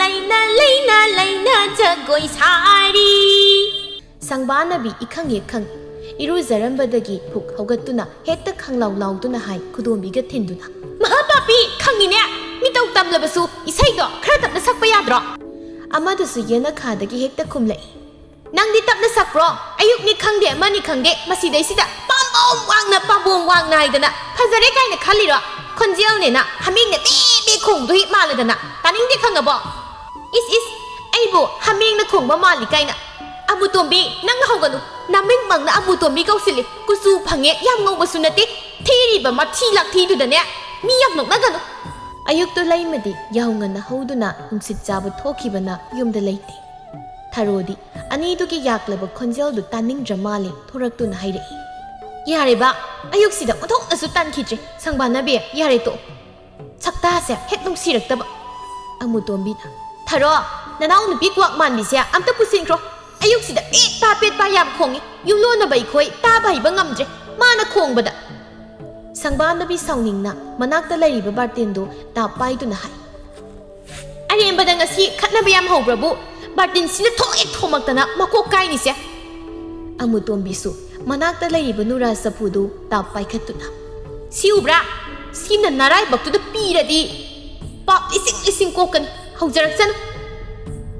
ꯂꯩꯅ, ꯂꯩꯅ, ꯂꯩꯅ ꯖꯒꯣꯏ ꯁꯥꯔꯤ꯫ ꯁꯪꯕꯥꯅꯕꯤ ꯏꯈꯪ ꯍꯦꯛ ꯈꯪ ꯏꯔꯨꯖꯔꯝꯕꯗꯒꯤ ꯐꯨꯛ ꯍꯧꯒꯠꯇꯨꯅ ꯍꯦꯛꯇ ꯈꯪꯂꯥꯎ ꯂꯥꯎꯗꯨꯅ ꯍꯥꯏ ꯈꯨꯗꯣꯝꯕꯤꯒ ꯊꯤꯟꯗꯨꯅ꯫ ꯃꯍꯥ ꯄꯥꯄꯤ, ꯈꯪꯉꯤꯅꯦ꯫ ꯃꯤꯇꯧ ꯇꯝꯂꯕꯁꯨ ꯏꯁꯩꯗꯣ ꯈꯔ ꯇꯞꯅ ꯁꯛꯄ ꯌꯥꯗ꯭ꯔꯣ? ꯑꯃꯗꯨꯁꯨ ꯌꯦꯅꯈꯥꯗꯒꯤ ꯍꯦꯛꯇ ꯈꯨꯝꯂꯛꯏ꯫ ꯅꯪꯗꯤ ꯇꯞꯅ ꯁꯛꯄ꯭ꯔꯣ? ꯑꯌꯨꯛꯅꯤ ꯈꯪꯗꯦ, ꯑꯃꯅꯤ ꯈꯪꯗꯦ, ꯃꯁꯤꯗꯩꯁꯤꯗ ꯄꯥꯝꯕꯣꯝ ꯋꯥꯡꯅ, ꯄꯥꯝꯕꯣꯝ ꯋꯥꯡꯅ ꯍꯥꯏꯗꯅ ꯐꯖꯔꯦ ꯀꯥꯏꯅ ꯈꯜꯂꯤꯔꯣ? ꯈꯣꯟꯖꯦꯜꯅꯦꯅ ꯍꯥꯃꯦꯡꯅ ꯕꯦ ꯕꯦ ꯈꯣꯡꯗꯣ ꯍꯦꯛ ꯃꯥꯜꯂꯗꯅ꯫ ꯇꯥꯅꯤꯡꯗꯦ ꯈꯪꯉꯕꯣ? ꯏꯁ ꯏꯁ, ꯑꯩꯕꯨ ꯍꯥꯃꯦꯡꯅ ꯈꯣꯡꯕ ꯃꯥꯜꯂꯤ ꯀꯥꯏꯅ꯫ ꯑꯃꯨꯇꯣꯝꯕꯤ, ꯅꯪ ꯍꯧꯒꯅꯨ꯫ ꯅꯃꯤꯡꯃꯛꯅ ꯑꯃꯨꯇꯣꯝꯕꯤ ꯀꯧꯁꯤꯜꯂꯤ꯫ ꯀꯨꯆꯨ ꯐꯪꯉꯦ, ꯌꯥꯝ ꯉꯧꯕꯁꯨ ꯅꯠꯇꯦ꯫ ꯊꯤꯔꯤꯕ ꯃꯊꯤ ꯂꯥꯛꯊꯤꯗꯨꯗꯅꯦ ꯃꯤ ꯌꯥꯝ ꯅꯣꯛꯅꯒꯅꯨ꯫ ꯑꯌꯨꯛꯇꯨ ꯂꯩꯃꯗꯤ ꯌꯥꯍꯧ ꯉꯟꯅ ꯍꯧꯗꯨꯅ ꯅꯨꯡꯁꯤꯠ ꯆꯥꯕ ꯊꯣꯛꯈꯤꯕꯅ ꯌꯨꯝꯗ ꯂꯩꯇꯦ꯫ ꯊꯔꯣꯗꯤ ꯑꯅꯤꯗꯨꯒꯤ ꯌꯥꯛꯂꯕ ꯈꯣꯟꯖꯦꯜꯗꯨ ꯇꯥꯅꯤꯡꯗ꯭ꯔ ꯃꯥꯜꯂꯦ ꯊꯣꯔꯛꯇꯨꯅ ꯍꯥꯏꯔꯛꯏ꯫ ꯌꯥꯔꯦꯕ, ꯑꯌꯨꯛꯁꯤꯗ ꯑꯣꯟꯊꯣꯛꯅꯁꯨ ꯇꯟꯈꯤꯗ꯭ꯔꯦ꯫ ꯁꯪꯕꯥꯅꯕꯤ, ꯌꯥꯔꯦ ꯇꯣꯛꯑꯣ꯫ ꯁꯛꯇꯥꯁꯦ ꯍꯦꯛ ꯅꯨꯡꯁꯤꯔꯛꯇꯕ꯫ ꯑꯃꯨꯇꯣꯝꯕꯤꯅ, ꯊꯔꯣ, ꯅꯅꯥꯎ ꯅꯨꯄꯤ ꯀ꯭ꯋꯥꯛ ꯃꯥꯟꯕꯤꯁꯦ ꯑꯝꯇ ꯄꯨꯁꯤꯟꯈ꯭ꯔꯣ꯫ ꯑꯌꯨꯛꯁꯤꯗ ꯄꯦꯠ ꯄꯥ ꯄꯦꯠ ꯄꯥ ꯌꯥꯝ ꯈꯣꯡꯉꯤ꯫ ꯌꯨꯝꯂꯣꯟꯅꯕ ꯑꯩꯈꯣꯏ ꯇꯥꯕ ꯍꯩꯕ ꯉꯝꯗ꯭ꯔꯦ ꯃꯥꯅ ꯈꯣꯡꯕꯗ꯫ ꯁꯪꯕꯥꯅꯕꯤ ꯁꯥꯎꯅꯤꯡꯅ ꯃꯅꯥꯛꯇ ꯂꯩꯔꯤꯕ ꯕꯥꯔꯇꯦꯟꯗꯨ ꯇꯥꯞ ꯄꯥꯏꯗꯨꯅ ꯍꯥꯏ꯫ ꯑꯔꯦꯝꯕꯗ ꯉꯁꯤ ꯈꯠꯅꯕ ꯌꯥꯝ ꯍꯧꯕ꯭ꯔꯕꯨ? ꯕꯥꯔꯇꯤꯟꯁꯤꯅ ꯊꯣꯛ ꯍꯦꯛ ꯊꯣꯝꯃꯛꯇꯅ ꯃꯀꯣꯛ ꯀꯥꯏꯅꯤꯁꯦ꯫ ꯑꯃꯨꯇꯣꯝꯕꯤꯁꯨ ꯃꯅꯥꯛꯇ ꯂꯩꯔꯤꯕ ꯅꯨꯔꯥ ꯆꯐꯨꯗꯨ ꯇꯥꯞ ꯄꯥꯏꯈꯠꯇꯨꯅ, ꯁꯤ ꯎꯕ꯭ꯔꯥ? ꯁꯤꯅ ꯅꯔꯥꯏꯕꯛꯇꯨꯗ ꯄꯤꯔꯗꯤ ꯄꯥꯞ ꯂꯤꯁꯤꯡ ꯂꯤꯁꯤꯡ ꯀꯣꯛꯀꯅꯤ꯫ ꯍꯧꯖꯔꯛꯁꯅꯨ꯫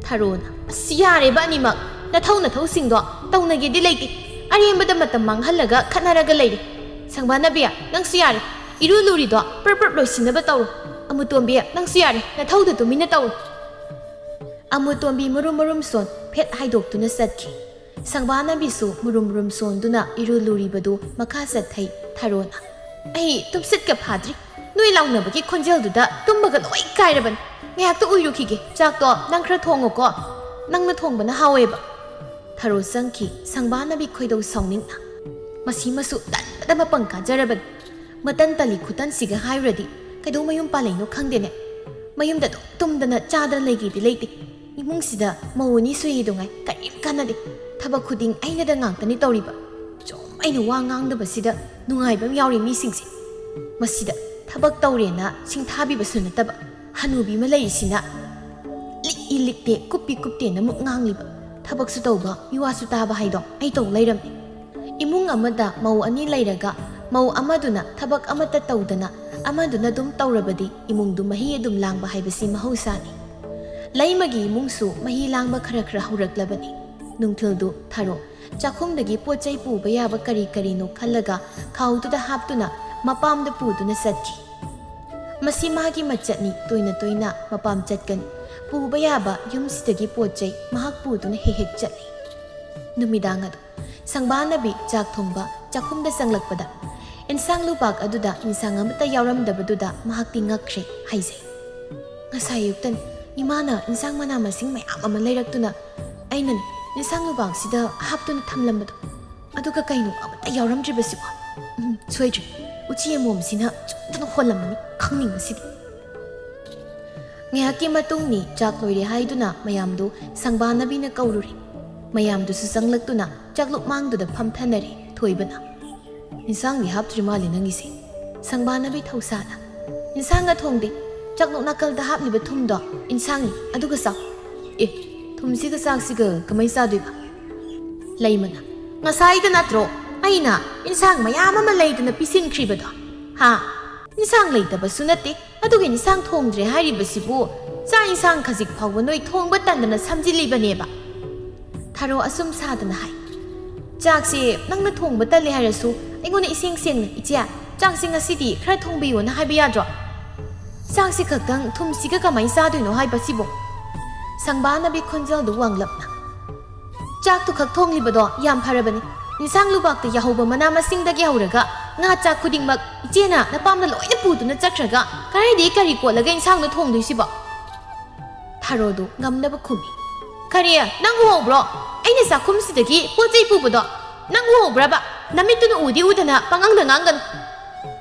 ꯊꯔꯣꯅ, ꯑꯁ, ꯌꯥꯔꯦꯕ ꯑꯅꯤꯃꯛ꯫ ꯅꯊꯧ ꯅꯊꯧꯁꯤꯡꯗꯣ ꯇꯧꯅꯒꯦꯗꯤ ꯂꯩꯇꯦ꯫ ꯑꯔꯦꯝꯕꯗ ꯃꯇꯝ ꯃꯥꯡꯍꯜꯂꯒ ꯈꯠꯅꯔꯒ ꯂꯩꯔꯦ꯫ ꯁꯪꯕꯥꯅꯕꯤ, ꯅꯪꯁꯨ ꯌꯥꯔꯦ꯫ ꯏꯔꯨ ꯂꯨꯔꯤꯗꯣ ꯄ꯭ꯔꯞ ꯄ꯭ꯔꯞ ꯂꯣꯏꯁꯤꯟꯅꯕ ꯇꯧꯔꯣ꯫ ꯑꯃꯨꯇꯣꯝꯕꯤ, ꯅꯪꯁꯨ ꯌꯥꯔꯦ꯫ ꯅꯊꯧꯗꯣ ꯇꯨꯃꯤꯟꯅ ꯇꯧꯔꯣ꯫ ꯑꯃꯨꯇꯣꯝꯕꯤ ꯃꯔꯨꯝ ꯃꯔꯨꯝ ꯁꯣꯟ ꯐꯦꯠ ꯍꯥꯏꯗꯣꯛꯇꯨꯅ ꯆꯠꯈꯤ꯫ ꯁꯪꯕꯥꯅꯕꯤꯁꯨ ꯃꯔꯨꯝ ꯃꯔꯨꯝ ꯁꯣꯟꯗꯨꯅ ꯏꯔꯨ ꯂꯨꯔꯤꯕꯗꯨ ꯃꯈꯥ ꯆꯠꯊꯩ꯫ ꯊꯔꯣꯅ, ꯑꯩ ꯇꯨꯝꯁꯤꯠꯀ ꯐꯥꯗ꯭ꯔꯤ꯫ ꯅꯣꯏ ꯂꯥꯎꯅꯕꯒꯤ ꯈꯣꯟꯖꯦꯜꯗꯨꯗ ꯇꯨꯝꯕꯒ ꯂꯣꯏ ꯀꯥꯏꯔꯕꯅꯤ꯫ "ꯉꯥꯏꯍꯥꯛꯇ ꯎꯏꯔꯨꯈꯤꯒꯦ, ꯆꯥꯛꯇꯣ ꯅꯪ ꯈꯔ ꯊꯣꯡꯉꯣꯀꯣ, ꯅꯪꯅ ꯊꯣꯡꯕꯅ ꯍꯥꯎꯋꯦꯕ"꯫ ꯊꯔꯣ ꯆꯪꯈꯤ, ꯁꯪꯕꯥꯅꯕꯤ ꯈꯣꯏꯗꯧ ꯁꯥꯎꯅꯤꯡꯅ꯫ "ꯃꯁꯤꯃꯁꯨ ꯇꯟꯕꯗ ꯃꯄꯪ ꯀꯥꯖꯔꯕꯅꯤ꯫ ꯃꯇꯟ ꯇꯜꯂꯤ ꯈꯨꯇꯟꯁꯤꯒ ꯍꯥꯏꯔꯨꯔꯗꯤ ꯀꯩꯗꯧ ꯃꯌꯨꯝ ꯄꯥꯜꯂꯛꯏꯅꯣ ꯈꯪꯗꯦꯅꯦ꯫ ꯃꯌꯨꯝꯗ ꯑꯗꯨꯝ ꯇꯨꯝꯗꯅ ꯆꯥꯗꯅ ꯂꯩꯒꯦꯗꯤ ꯂꯩꯇꯦ꯫ ꯏꯃꯨꯡꯁꯤꯗ ꯃꯧ ꯑꯅꯤ ꯁꯨꯏꯗꯨꯉꯥꯏ ꯀꯔꯤꯝ ꯀꯥꯟꯅꯗꯦ꯫ ꯊꯕꯛ ꯈꯨꯗꯤꯡ ꯑꯩꯅꯗ ꯉꯥꯛꯇꯅꯤ ꯇꯧꯔꯤꯕ꯫ ꯁꯨꯝ ꯑꯩꯅ ꯋꯥ ꯉꯥꯡꯗꯕꯁꯤꯗ ꯅꯨꯡꯉꯥꯏꯕ ꯑꯃ ꯌꯥꯎꯔꯤ ꯃꯤꯁꯤꯡꯁꯦ꯫ ꯃꯁꯤꯗ ꯊꯕꯛ ꯇꯧꯔꯦꯅ ꯁꯤꯡꯊꯥꯕꯤꯕꯁꯨ ꯅꯠꯇꯕ, ꯍꯅꯨꯕꯤ ꯑꯃ ꯂꯩꯔꯤꯁꯤꯅ ꯂꯤꯛꯏ ꯂꯤꯛꯇꯦ, ꯀꯨꯞꯄꯤ ꯀꯨꯞꯇꯦꯅ ꯑꯃꯨꯛ ꯉꯥꯡꯂꯤꯕ꯫ ꯊꯕꯛꯁꯨ ꯇꯧꯕ, ꯃꯤꯋꯥꯁꯨ ꯇꯥꯕ ꯍꯥꯏꯗꯣ ꯑꯩ ꯇꯧ ꯂꯩꯔꯝꯃꯦ꯫ ꯏꯃꯨꯡ ꯑꯃꯗ ꯃꯧ ꯑꯅꯤ ꯂꯩꯔꯒ, ꯃꯧ ꯑꯃꯗꯨꯅ ꯊꯕꯛ ꯑꯃꯠꯇ ꯇꯧꯗꯅ ꯑꯃꯗꯨꯅ ꯑꯗꯨꯝ ꯇꯧꯔꯕꯗꯤ ꯏꯃꯨꯡꯗꯨ ꯃꯍꯤ ꯑꯗꯨꯝ ꯂꯥꯡꯕ ꯍꯥꯏꯕꯁꯤ ꯃꯍꯧꯁꯥꯅꯤ꯫ ꯂꯩꯃꯒꯤ ꯏꯃꯨꯡꯁꯨ ꯃꯍꯤ ꯂꯥꯡꯕ ꯈꯔ ꯈꯔ ꯍꯧꯔꯛꯂꯕꯅꯤ꯫ ꯅꯨꯡꯊꯤꯜꯗꯨ ꯊꯔꯣ ꯆꯥꯛꯈꯨꯝꯗꯒꯤ ꯄꯣꯠ ꯆꯩ ꯄꯨꯕ ꯌꯥꯕ ꯀꯔꯤ ꯀꯔꯤꯅꯣ ꯈꯜꯂꯒ ꯈꯥꯎꯗꯨꯗ ꯍꯥꯞꯇꯨꯅ ꯃꯄꯥꯝꯗ ꯄꯨꯗꯨꯅ ꯆꯠꯈꯤ꯫ ꯃꯁꯤ ꯃꯥꯒꯤ ꯃꯆꯠꯅꯤ, ꯇꯣꯏꯅ ꯇꯣꯏꯅ ꯃꯄꯥꯝ ꯆꯠꯀꯅꯤ꯫ ꯄꯨꯕ ꯌꯥꯕ ꯌꯨꯝꯁꯤꯗꯒꯤ ꯄꯣꯠ ꯆꯩ ꯃꯍꯥꯛ ꯄꯨꯗꯨꯅ ꯍꯦꯛ ꯍꯦꯛ ꯆꯠꯂꯤ꯫ ꯅꯨꯃꯤꯗꯥꯡ ꯑꯗꯨ ꯁꯪꯕꯥꯅꯕꯤ ꯆꯥꯛ ꯊꯣꯡꯕ ꯆꯥꯛꯈꯨꯝꯗ ꯆꯪꯂꯛꯄꯗ ꯏꯟꯁꯥꯡ ꯂꯨꯄꯥꯛ ꯑꯗꯨꯗ ꯏꯟꯁꯥꯡ ꯑꯃꯠꯇ ꯌꯥꯎꯔꯝꯗꯕꯗꯨꯗ ꯃꯍꯥꯛꯇꯤ ꯉꯛꯈ꯭ꯔꯦ ꯍꯥꯏꯖꯩ꯫ "ꯉꯁꯥꯏ ꯑꯌꯨꯛꯇꯅꯤ ꯏꯃꯥꯅ ꯏꯟꯁꯥꯡ ꯃꯅꯥ ꯃꯁꯤꯡ ꯃꯌꯥꯝ ꯑꯃ ꯂꯩꯔꯛꯇꯨꯅ ꯑꯩꯅꯅꯦ ꯏꯟꯁꯥꯡ ꯂꯨꯄꯥꯛꯁꯤꯗ ꯍꯥꯞꯇꯨꯅ ꯊꯝꯂꯝꯕꯗꯣ꯫ ꯑꯗꯨꯒ ꯀꯩꯅꯣ ꯑꯃꯠꯇ ꯌꯥꯎꯔꯝꯗ꯭ꯔꯤꯕꯁꯤꯕꯣ? ꯎꯝ, ꯁꯣꯏꯗ꯭ꯔꯦ꯫ ꯎꯆꯤ ꯑꯃꯣꯝꯁꯤꯅ ꯆꯨꯝꯗꯅ ꯍꯣꯜꯂꯝꯃꯅꯤ ꯈꯪꯅꯤꯡꯕꯁꯤꯗꯤ"꯫ ꯉꯥꯏꯍꯥꯛꯀꯤ ꯃꯇꯨꯡꯅꯤ ꯆꯥꯛ ꯂꯣꯏꯔꯦ ꯍꯥꯏꯗꯨꯅ ꯃꯌꯥꯝꯗꯨ ꯁꯪꯕꯥꯅꯕꯤꯅ ꯀꯧꯔꯨꯔꯦ꯫ ꯃꯌꯥꯝꯗꯨꯁꯨ ꯆꯪꯂꯛꯇꯨꯅ ꯆꯥꯛꯂꯨꯛ ꯃꯥꯡꯗꯨꯗ ꯐꯝꯊꯅꯔꯦ꯫ ꯊꯣꯏꯕꯅ, "ꯏꯟꯁꯥꯡꯗꯤ ꯍꯥꯞꯇ꯭ꯔꯤ ꯃꯥꯜꯂꯦ ꯅꯪꯒꯤꯁꯦ"꯫ ꯁꯪꯕꯥꯅꯕꯤ ꯊꯧꯁꯥꯅ, "ꯏꯟꯁꯥꯡꯒ ꯊꯣꯡꯗꯦ꯫ ꯆꯥꯛꯂꯨꯛ ꯅꯥꯀꯜꯗ ꯍꯥꯞꯂꯤꯕ ꯊꯨꯝꯗꯣ ꯏꯟꯁꯥꯡꯅꯤ, ꯑꯗꯨꯒ ꯆꯥꯎ"꯫ "ꯑꯦ, ꯊꯨꯝꯁꯤꯒ ꯆꯥꯛꯁꯤꯒ ꯀꯃꯥꯏ ꯆꯥꯗꯣꯏꯕ?" ꯂꯩꯃꯅ, "ꯉꯁꯥꯏꯗ ꯅꯠꯇ꯭ꯔꯣ ꯑꯩꯅ ꯏꯟꯁꯥꯡ ꯃꯌꯥꯝ ꯑꯃ ꯂꯩꯗꯅ ꯄꯤꯁꯤꯟꯈ꯭ꯔꯤꯕꯗꯣ? ꯍꯥ? ꯏꯟꯁꯥꯡ ꯂꯩꯇꯕꯁꯨ ꯅꯠꯇꯦ, ꯑꯗꯨꯒ ꯏꯟꯁꯥꯡ ꯊꯣꯡꯗ꯭ꯔꯦ ꯍꯥꯏꯔꯤꯕꯁꯤꯕꯨ ꯆꯥꯛ ꯏꯟꯁꯥꯡ ꯈꯖꯤꯛ ꯐꯥꯎꯕ ꯅꯣꯏ ꯊꯣꯡꯕ ꯇꯟꯗꯅ ꯁꯝꯖꯤꯜꯂꯤꯕꯅꯦꯕ"꯫ ꯊꯔꯣ ꯑꯁꯨꯝ ꯁꯥꯗꯅ ꯍꯥꯏ, "ꯆꯥꯛꯁꯦ ꯅꯪꯅ ꯊꯣꯡꯕ ꯇꯜꯂꯦ ꯍꯥꯏꯔꯁꯨ ꯑꯩꯉꯣꯟꯗ ꯏꯁꯦꯡ ꯁꯦꯡꯅ, 'ꯏꯆꯦ, ꯆꯥꯛꯁꯦ ꯉꯁꯤꯗꯤ ꯈꯔ ꯊꯣꯡꯕꯤꯌꯣꯅ' ꯍꯥꯏꯕ ꯌꯥꯗ꯭ꯔꯣ? ꯆꯥꯛꯁꯦ ꯈꯛꯇꯪ ꯊꯨꯝꯁꯤꯒ ꯀꯃꯥꯏꯅ ꯆꯥꯗꯣꯏꯅꯣ ꯍꯥꯏꯕꯁꯤꯕꯨ?" ꯁꯪꯕꯥꯅꯕꯤ ꯈꯣꯟꯖꯦꯜꯗꯨ ꯋꯥꯡꯂꯞꯅ, "ꯆꯥꯛꯇꯨ ꯈꯛ ꯊꯣꯡꯂꯤꯕꯗꯣ ꯌꯥꯝ ꯐꯔꯕꯅꯤ꯫ ꯏꯟꯁꯥꯡ ꯂꯨꯕꯥꯛꯇ ꯌꯥꯍꯧꯕ ꯃꯅꯥ ꯃꯁꯤꯡꯗꯒꯤ ꯍꯧꯔꯒ ꯉꯥ ꯆꯥꯛ ꯈꯨꯗꯤꯡꯃꯛ ꯏꯆꯦꯅ ꯅꯄꯥꯝꯗ ꯂꯣꯏꯅ ꯄꯨꯗꯨꯅ ꯆꯠꯈ꯭ꯔꯒ ꯀꯗꯥꯏꯗꯒꯤ ꯀꯔꯤ ꯀꯣꯠꯂꯒ ꯏꯟꯁꯥꯡꯅ ꯊꯣꯡꯗꯣꯏꯁꯤꯕꯣ?" ꯊꯔꯣꯗꯨ ꯉꯝꯅꯕ ꯈꯨꯝꯃꯤ꯫ "ꯀꯔꯤ? ꯅꯪ ꯎꯍꯧꯕ꯭ꯔꯣ? ꯑꯩꯅ ꯆꯥꯛꯈꯨꯝꯁꯤꯗꯒꯤ ꯄꯣꯠ ꯆꯩ ꯄꯨꯕꯗꯣ ꯅꯪ ꯎꯍꯧꯕ꯭ꯔꯕ? ꯅꯃꯤꯠꯇꯨꯅ ꯎꯗꯤ ꯎꯗꯅ ꯄꯉꯥꯡꯗ ꯉꯥꯡꯒꯅꯨ꯫"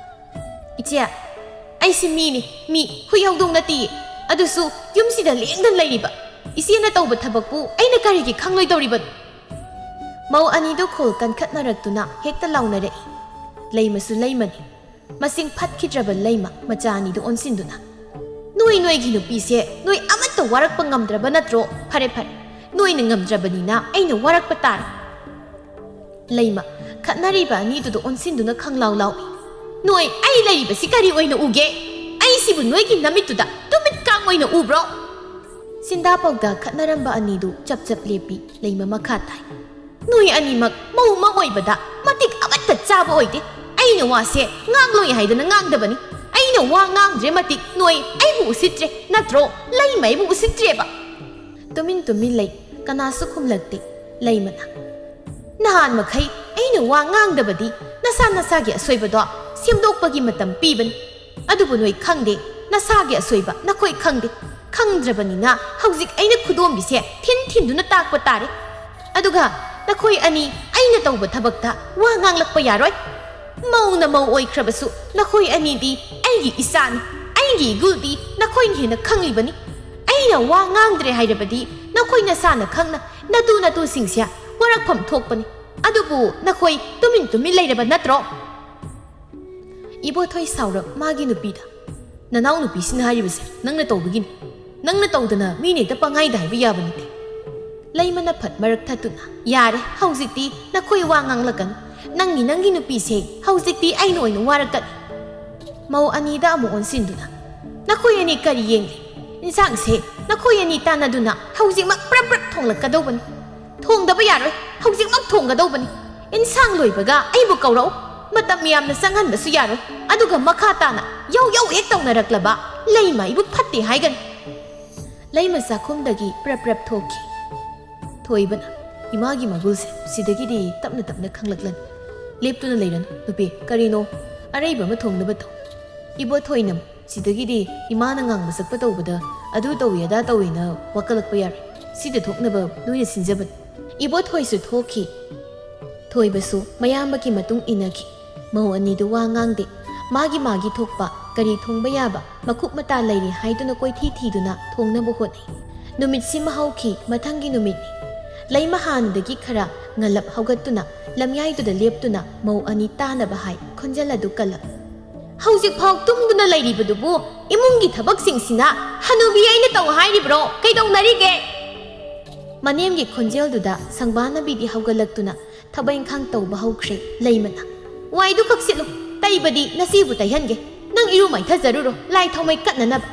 "ꯏꯆꯦ, ꯑꯩꯁꯤ ꯃꯤꯅꯤ, ꯃꯤ, ꯍꯨꯏ ꯍꯧꯗꯣꯡ ꯅꯠꯇꯤꯌꯦ꯫ ꯑꯗꯨꯁꯨ ꯌꯨꯝꯁꯤꯗ ꯂꯦꯡꯗꯅ ꯂꯩꯔꯤꯕ ꯏꯆꯦꯅ ꯇꯧꯕ ꯊꯕꯛꯄꯨ ꯑꯩꯅ ꯀꯔꯤꯒꯤ ꯈꯪꯂꯣꯏꯗꯧꯔꯤꯕꯅꯣ?" ꯃꯧ ꯑꯅꯤꯗꯨ ꯈꯣꯜ ꯀꯟꯈꯠꯅꯔꯛꯇꯨꯅ ꯍꯦꯛꯇ ꯂꯥꯎꯅꯔꯛꯏ꯫ ꯂꯩꯃꯁꯨ ꯂꯩꯃꯅꯤ꯫ ꯃꯁꯤꯡ ꯐꯠꯈꯤꯗ꯭ꯔꯕ ꯂꯩꯃ ꯃꯆꯥ ꯑꯅꯤꯗꯨ ꯑꯣꯟꯁꯤꯟꯗꯨꯅ, "ꯅꯣꯏ, ꯅꯣꯏꯒꯤ ꯅꯨꯄꯤꯁꯦ ꯅꯣꯏ ꯑꯃꯠꯇ ꯋꯥꯔꯛꯄ ꯉꯝꯗ꯭ꯔꯕ ꯅꯠꯇ꯭ꯔꯣ? ꯐꯔꯦ, ꯐꯔꯦ, ꯅꯣꯏꯅ ꯉꯝꯗ꯭ꯔꯕꯅꯤꯅ ꯑꯩꯅ ꯋꯥꯔꯛꯄ ꯇꯥꯔꯦ꯫" ꯂꯩꯃ ꯈꯠꯅꯔꯤꯕ ꯑꯅꯤꯗꯨꯗ ꯑꯣꯟꯁꯤꯟꯗꯨꯅ ꯈꯪꯂꯥꯎ ꯂꯥꯎꯏ꯫ "ꯅꯣꯏ ꯑꯩ ꯂꯩꯔꯤꯕꯁꯤ ꯀꯔꯤ ꯑꯣꯏꯅ ꯎꯒꯦ? ꯑꯩꯁꯤꯕꯨ ꯅꯣꯏꯒꯤ ꯅꯃꯤꯠꯇꯨꯗ ꯇꯨꯃꯤꯠ ꯀꯥꯡ ꯑꯣꯏꯅ ꯎꯕ꯭ꯔꯣ?" ꯆꯤꯟꯗꯥ ꯄꯥꯎꯗ ꯈꯠꯅꯔꯝꯕ ꯑꯅꯤꯗꯨ ꯆꯞ ꯆꯞ ꯂꯦꯞꯄꯤ꯫ ꯂꯩꯃ ꯃꯈꯥ ꯇꯥꯏ꯫ "ꯅꯣꯏ ꯑꯅꯤꯃꯛ ꯃꯧ ꯑꯃ ꯑꯣꯏꯕꯗ ꯃꯇꯤꯛ ꯑꯃꯠꯇ ꯆꯥꯕ ꯑꯣꯏꯗꯦ꯫ ꯑꯩꯅ ꯋꯥꯁꯦ ꯉꯥꯡꯂꯣꯏ ꯍꯥꯏꯗꯅ ꯉꯥꯡꯗꯕꯅꯤ꯫ ꯑꯩꯅ ꯋꯥ ꯉꯥꯡꯗ꯭ꯔꯦ ꯃꯇꯤꯛ ꯅꯣꯏ ꯑꯩꯕꯨ ꯎꯁꯤꯠꯇ꯭ꯔꯦ ꯅꯠꯇ꯭ꯔꯣ? ꯂꯩꯃ ꯑꯩꯕꯨ ꯎꯁꯤꯠꯇ꯭ꯔꯦꯕ꯫" ꯇꯨꯃꯤꯟ ꯇꯨꯃꯤꯟ ꯂꯩ꯫ ꯀꯅꯥꯁꯨ ꯈꯨꯝꯂꯛꯇꯦ꯫ ꯂꯩꯃꯅ, "ꯅꯍꯥꯟ ꯃꯈꯩ ꯑꯩꯅ ꯋꯥ ꯉꯥꯡꯗꯕꯗꯤ ꯅꯁꯥ ꯅꯁꯥꯒꯤ ꯑꯁꯣꯏꯕꯗꯣ ꯁꯦꯝꯗꯣꯛꯄꯒꯤ ꯃꯇꯝ ꯄꯤꯕꯅꯤ꯫ ꯑꯗꯨꯕꯨ ꯅꯣꯏ ꯈꯪꯗꯦ, ꯅꯁꯥꯒꯤ ꯑꯁꯣꯏꯕ ꯅꯈꯣꯏ ꯈꯪꯗꯦ꯫ ꯈꯪꯗ꯭ꯔꯕꯅꯤꯅ ꯍꯧꯖꯤꯛ ꯑꯩꯅ ꯈꯨꯗꯣꯝꯕꯤꯁꯦ ꯊꯤꯟ ꯊꯤꯟꯗꯨꯅ ꯇꯥꯛꯄ ꯇꯥꯔꯦ꯫ ꯑꯗꯨꯒ ꯅꯈꯣꯏ ꯑꯅꯤ ꯑꯩꯅ ꯇꯧꯕ ꯊꯕꯛꯇ ꯋꯥ ꯉꯥꯡꯂꯛꯄ ꯌꯥꯔꯣꯏ꯫ ꯃꯧꯅ ꯃꯧ ꯑꯣꯏꯈ꯭ꯔꯕꯁꯨ ꯅꯈꯣꯏ ꯑꯅꯤꯗꯤ ꯑꯩꯒꯤ ꯏꯆꯥꯅꯤ꯫ ꯑꯩꯒꯤ ꯏꯒꯨꯜꯗꯤ ꯅꯈꯣꯏꯅ ꯍꯦꯟꯅ ꯈꯪꯂꯤꯕꯅꯤ꯫ ꯑꯩꯅ ꯋꯥ ꯉꯥꯡꯗ꯭ꯔꯦ ꯍꯥꯏꯔꯕꯗꯤ ꯅꯈꯣꯏ ꯅꯁꯥꯅ ꯈꯪꯅ ꯅꯇꯨ ꯅꯇꯨꯁꯤꯡꯁꯦ ꯋꯥꯔꯛꯐꯝ ꯊꯣꯛꯄꯅꯤ꯫ ꯑꯗꯨꯕꯨ ꯅꯈꯣꯏ ꯇꯨꯃꯤꯟ ꯇꯨꯃꯤꯟ ꯂꯩꯔꯕ ꯅꯠꯇ꯭ꯔꯣ?" ꯏꯕꯣꯊꯣꯏ ꯁꯥꯎꯔꯞ ꯃꯥꯒꯤ ꯅꯨꯄꯤꯗ, "ꯅꯅꯥꯎ ꯅꯨꯄꯤꯁꯤꯅ ꯍꯥꯏꯔꯤꯕꯁꯦ ꯅꯪꯅ ꯇꯧꯕꯒꯤꯅꯤ꯫ ꯅꯪꯅ ꯇꯧꯗꯅ ꯃꯤꯅ ꯍꯦꯛꯇ ꯄꯪꯍꯥꯏꯗ ꯍꯥꯏꯕ ꯌꯥꯕ ꯅꯠꯇꯦ꯫" ꯂꯩꯃꯅ ꯐꯠ ꯃꯔꯛ ꯊꯠꯇꯨꯅ, "ꯌꯥꯔꯦ, ꯍꯧꯖꯤꯛꯇꯤ ꯅꯈꯣꯏ ꯋꯥ ꯉꯥꯡꯂꯛꯀꯅꯨ꯫ ꯅꯪꯒꯤ, ꯅꯪꯒꯤ ꯅꯨꯄꯤꯁꯦ ꯍꯧꯖꯤꯛꯇꯤ ꯑꯩꯅ ꯑꯣꯏꯅ ꯋꯥꯔꯛꯀꯅꯤ꯫" ꯃꯧ ꯑꯅꯤꯗ ꯑꯃꯨꯛ ꯑꯣꯟꯁꯤꯟꯗꯨꯅ, "ꯅꯈꯣꯏ ꯑꯅꯤ ꯀꯔꯤ ꯌꯦꯡꯂꯤ? ꯏꯟꯁꯥꯡꯁꯦ ꯅꯈꯣꯏ ꯑꯅꯤ ꯇꯥꯟꯅꯗꯨꯅ ꯍꯧꯖꯤꯛꯃꯛ ꯄ꯭ꯔꯞ ꯄ꯭ꯔꯞ ꯊꯣꯡꯂꯛꯀꯗꯧꯕꯅꯤ꯫ ꯊꯣꯡꯗꯕ ꯌꯥꯔꯣꯏ, ꯍꯧꯖꯤꯛꯃꯛ ꯊꯣꯡꯒꯗꯧꯕꯅꯤ꯫ ꯏꯟꯁꯥꯡ ꯂꯣꯏꯕꯒ ꯑꯩꯕꯨ ꯀꯧꯔꯛꯎ꯫ ꯃꯇꯝ ꯌꯥꯝꯅ ꯆꯪꯍꯟꯕꯁꯨ ꯌꯥꯔꯣꯏ꯫" ꯑꯗꯨꯒ ꯃꯈꯥ ꯇꯥꯅ ꯌꯧ ꯌꯧ ꯍꯦꯛ ꯇꯧꯅꯔꯛꯂꯕ ꯂꯩꯃ ꯑꯩꯕꯨ ꯐꯠꯇꯦ ꯍꯥꯏꯒꯅꯤ꯫ ꯂꯩꯃ ꯆꯥꯛꯈꯨꯝꯗꯒꯤ ꯄ꯭ꯔꯞ ꯄ꯭ꯔꯞ ꯊꯣꯛꯈꯤ꯫ ꯊꯣꯏꯕꯅ, "ꯏꯃꯥꯒꯤ ꯃꯒꯨꯜꯁꯦ ꯁꯤꯗꯒꯤꯗꯤ ꯇꯞꯅ ꯇꯞꯅ ꯈꯪꯂꯛꯂꯅꯤ꯫ ꯂꯦꯞꯇꯨꯅ ꯂꯩꯔꯅꯨ ꯅꯨꯄꯤ, ꯀꯔꯤꯅꯣ ꯑꯔꯩꯕ ꯑꯃ ꯊꯣꯡꯅꯕ ꯇꯧ꯫" ꯏꯕꯣꯊꯣꯏꯅ ꯁꯤꯗꯒꯤꯗꯤ ꯏꯃꯥꯅ ꯉꯥꯡꯕ ꯆꯠꯄ ꯇꯧꯕꯗ ꯑꯗꯨ ꯇꯧꯏ ꯑꯗꯥ ꯇꯧꯏꯅ ꯋꯥꯀꯠꯂꯛꯄ ꯌꯥꯔꯣꯏ꯫ ꯁꯤꯗ ꯊꯣꯛꯅꯕ ꯅꯣꯏꯅ ꯁꯤꯟꯖꯕꯅꯤ꯫ ꯏꯕꯣꯊꯣꯏꯁꯨ ꯊꯣꯛꯈꯤ꯫ ꯊꯣꯏꯕꯁꯨ ꯃꯌꯥꯝꯕꯒꯤ ꯃꯇꯨꯡ ꯏꯟꯅꯈꯤ꯫ ꯃꯧ ꯑꯅꯤꯗꯨ ꯋꯥ ꯉꯥꯡꯗꯦ꯫ ꯃꯥꯒꯤ ꯃꯥꯒꯤ ꯊꯣꯛꯄ ꯀꯔꯤ ꯊꯣꯡꯕ ꯌꯥꯕ ꯃꯀꯨꯞ ꯃꯇꯥ ꯂꯩꯔꯤ ꯍꯥꯏꯗꯨꯅ ꯀꯣꯏꯊꯤ ꯊꯤꯗꯨꯅ ꯊꯣꯡꯅꯕ ꯍꯣꯠꯅꯩ꯫ ꯅꯨꯃꯤꯠꯁꯤꯃ ꯍꯧꯈꯤ꯫ ꯃꯊꯪꯒꯤ ꯅꯨꯃꯤꯠꯅꯤ꯫ ꯂꯩꯃ ꯍꯥꯟꯅꯗꯒꯤ ꯈꯔ ꯉꯜꯂꯞ ꯍꯧꯒꯠꯇꯨꯅ ꯂꯝꯌꯥꯏꯗꯨꯗ ꯂꯦꯞꯇꯨꯅ ꯃꯧ ꯑꯅꯤ ꯇꯥꯅꯕ ꯍꯥꯏ꯫ ꯈꯣꯟꯖꯦꯜ ꯑꯗꯨ ꯀꯜꯂꯞ꯫ "ꯍꯧꯖꯤꯛꯐꯥꯎ ꯇꯨꯝꯗꯨꯅ ꯂꯩꯔꯤꯕꯗꯨꯕꯨ ꯏꯃꯨꯡꯒꯤ ꯊꯕꯛꯁꯤꯡꯁꯤꯅ ꯍꯅꯨꯕꯤ ꯑꯩꯅ ꯇꯧ ꯍꯥꯏꯔꯤꯕ꯭ꯔꯣ? ꯀꯩꯗꯧꯅꯔꯤꯒꯦ?" ꯃꯅꯦꯝꯒꯤ ꯈꯣꯟꯖꯦꯜꯗꯨꯗ ꯁꯪꯕꯥꯅꯕꯤꯗꯤ ꯍꯧꯒꯠꯂꯛꯇꯨꯅ ꯊꯕꯛ ꯏꯪꯈꯥꯡ ꯇꯧꯕ ꯍꯧꯈ꯭ꯔꯦ꯫ ꯂꯩꯃꯅ, "ꯋꯥꯏꯗꯨ ꯀꯛꯁꯤꯠꯂꯨ, ꯇꯩꯕꯗꯤ ꯅꯁꯤꯕꯨ ꯇꯩꯍꯟꯒꯦ꯫ ꯅꯪ ꯏꯔꯨ ꯃꯥꯏꯊꯖꯔꯨꯔꯣ, ꯂꯥꯏ ꯊꯥꯎꯃꯩ ꯀꯠꯅꯅꯕ꯫"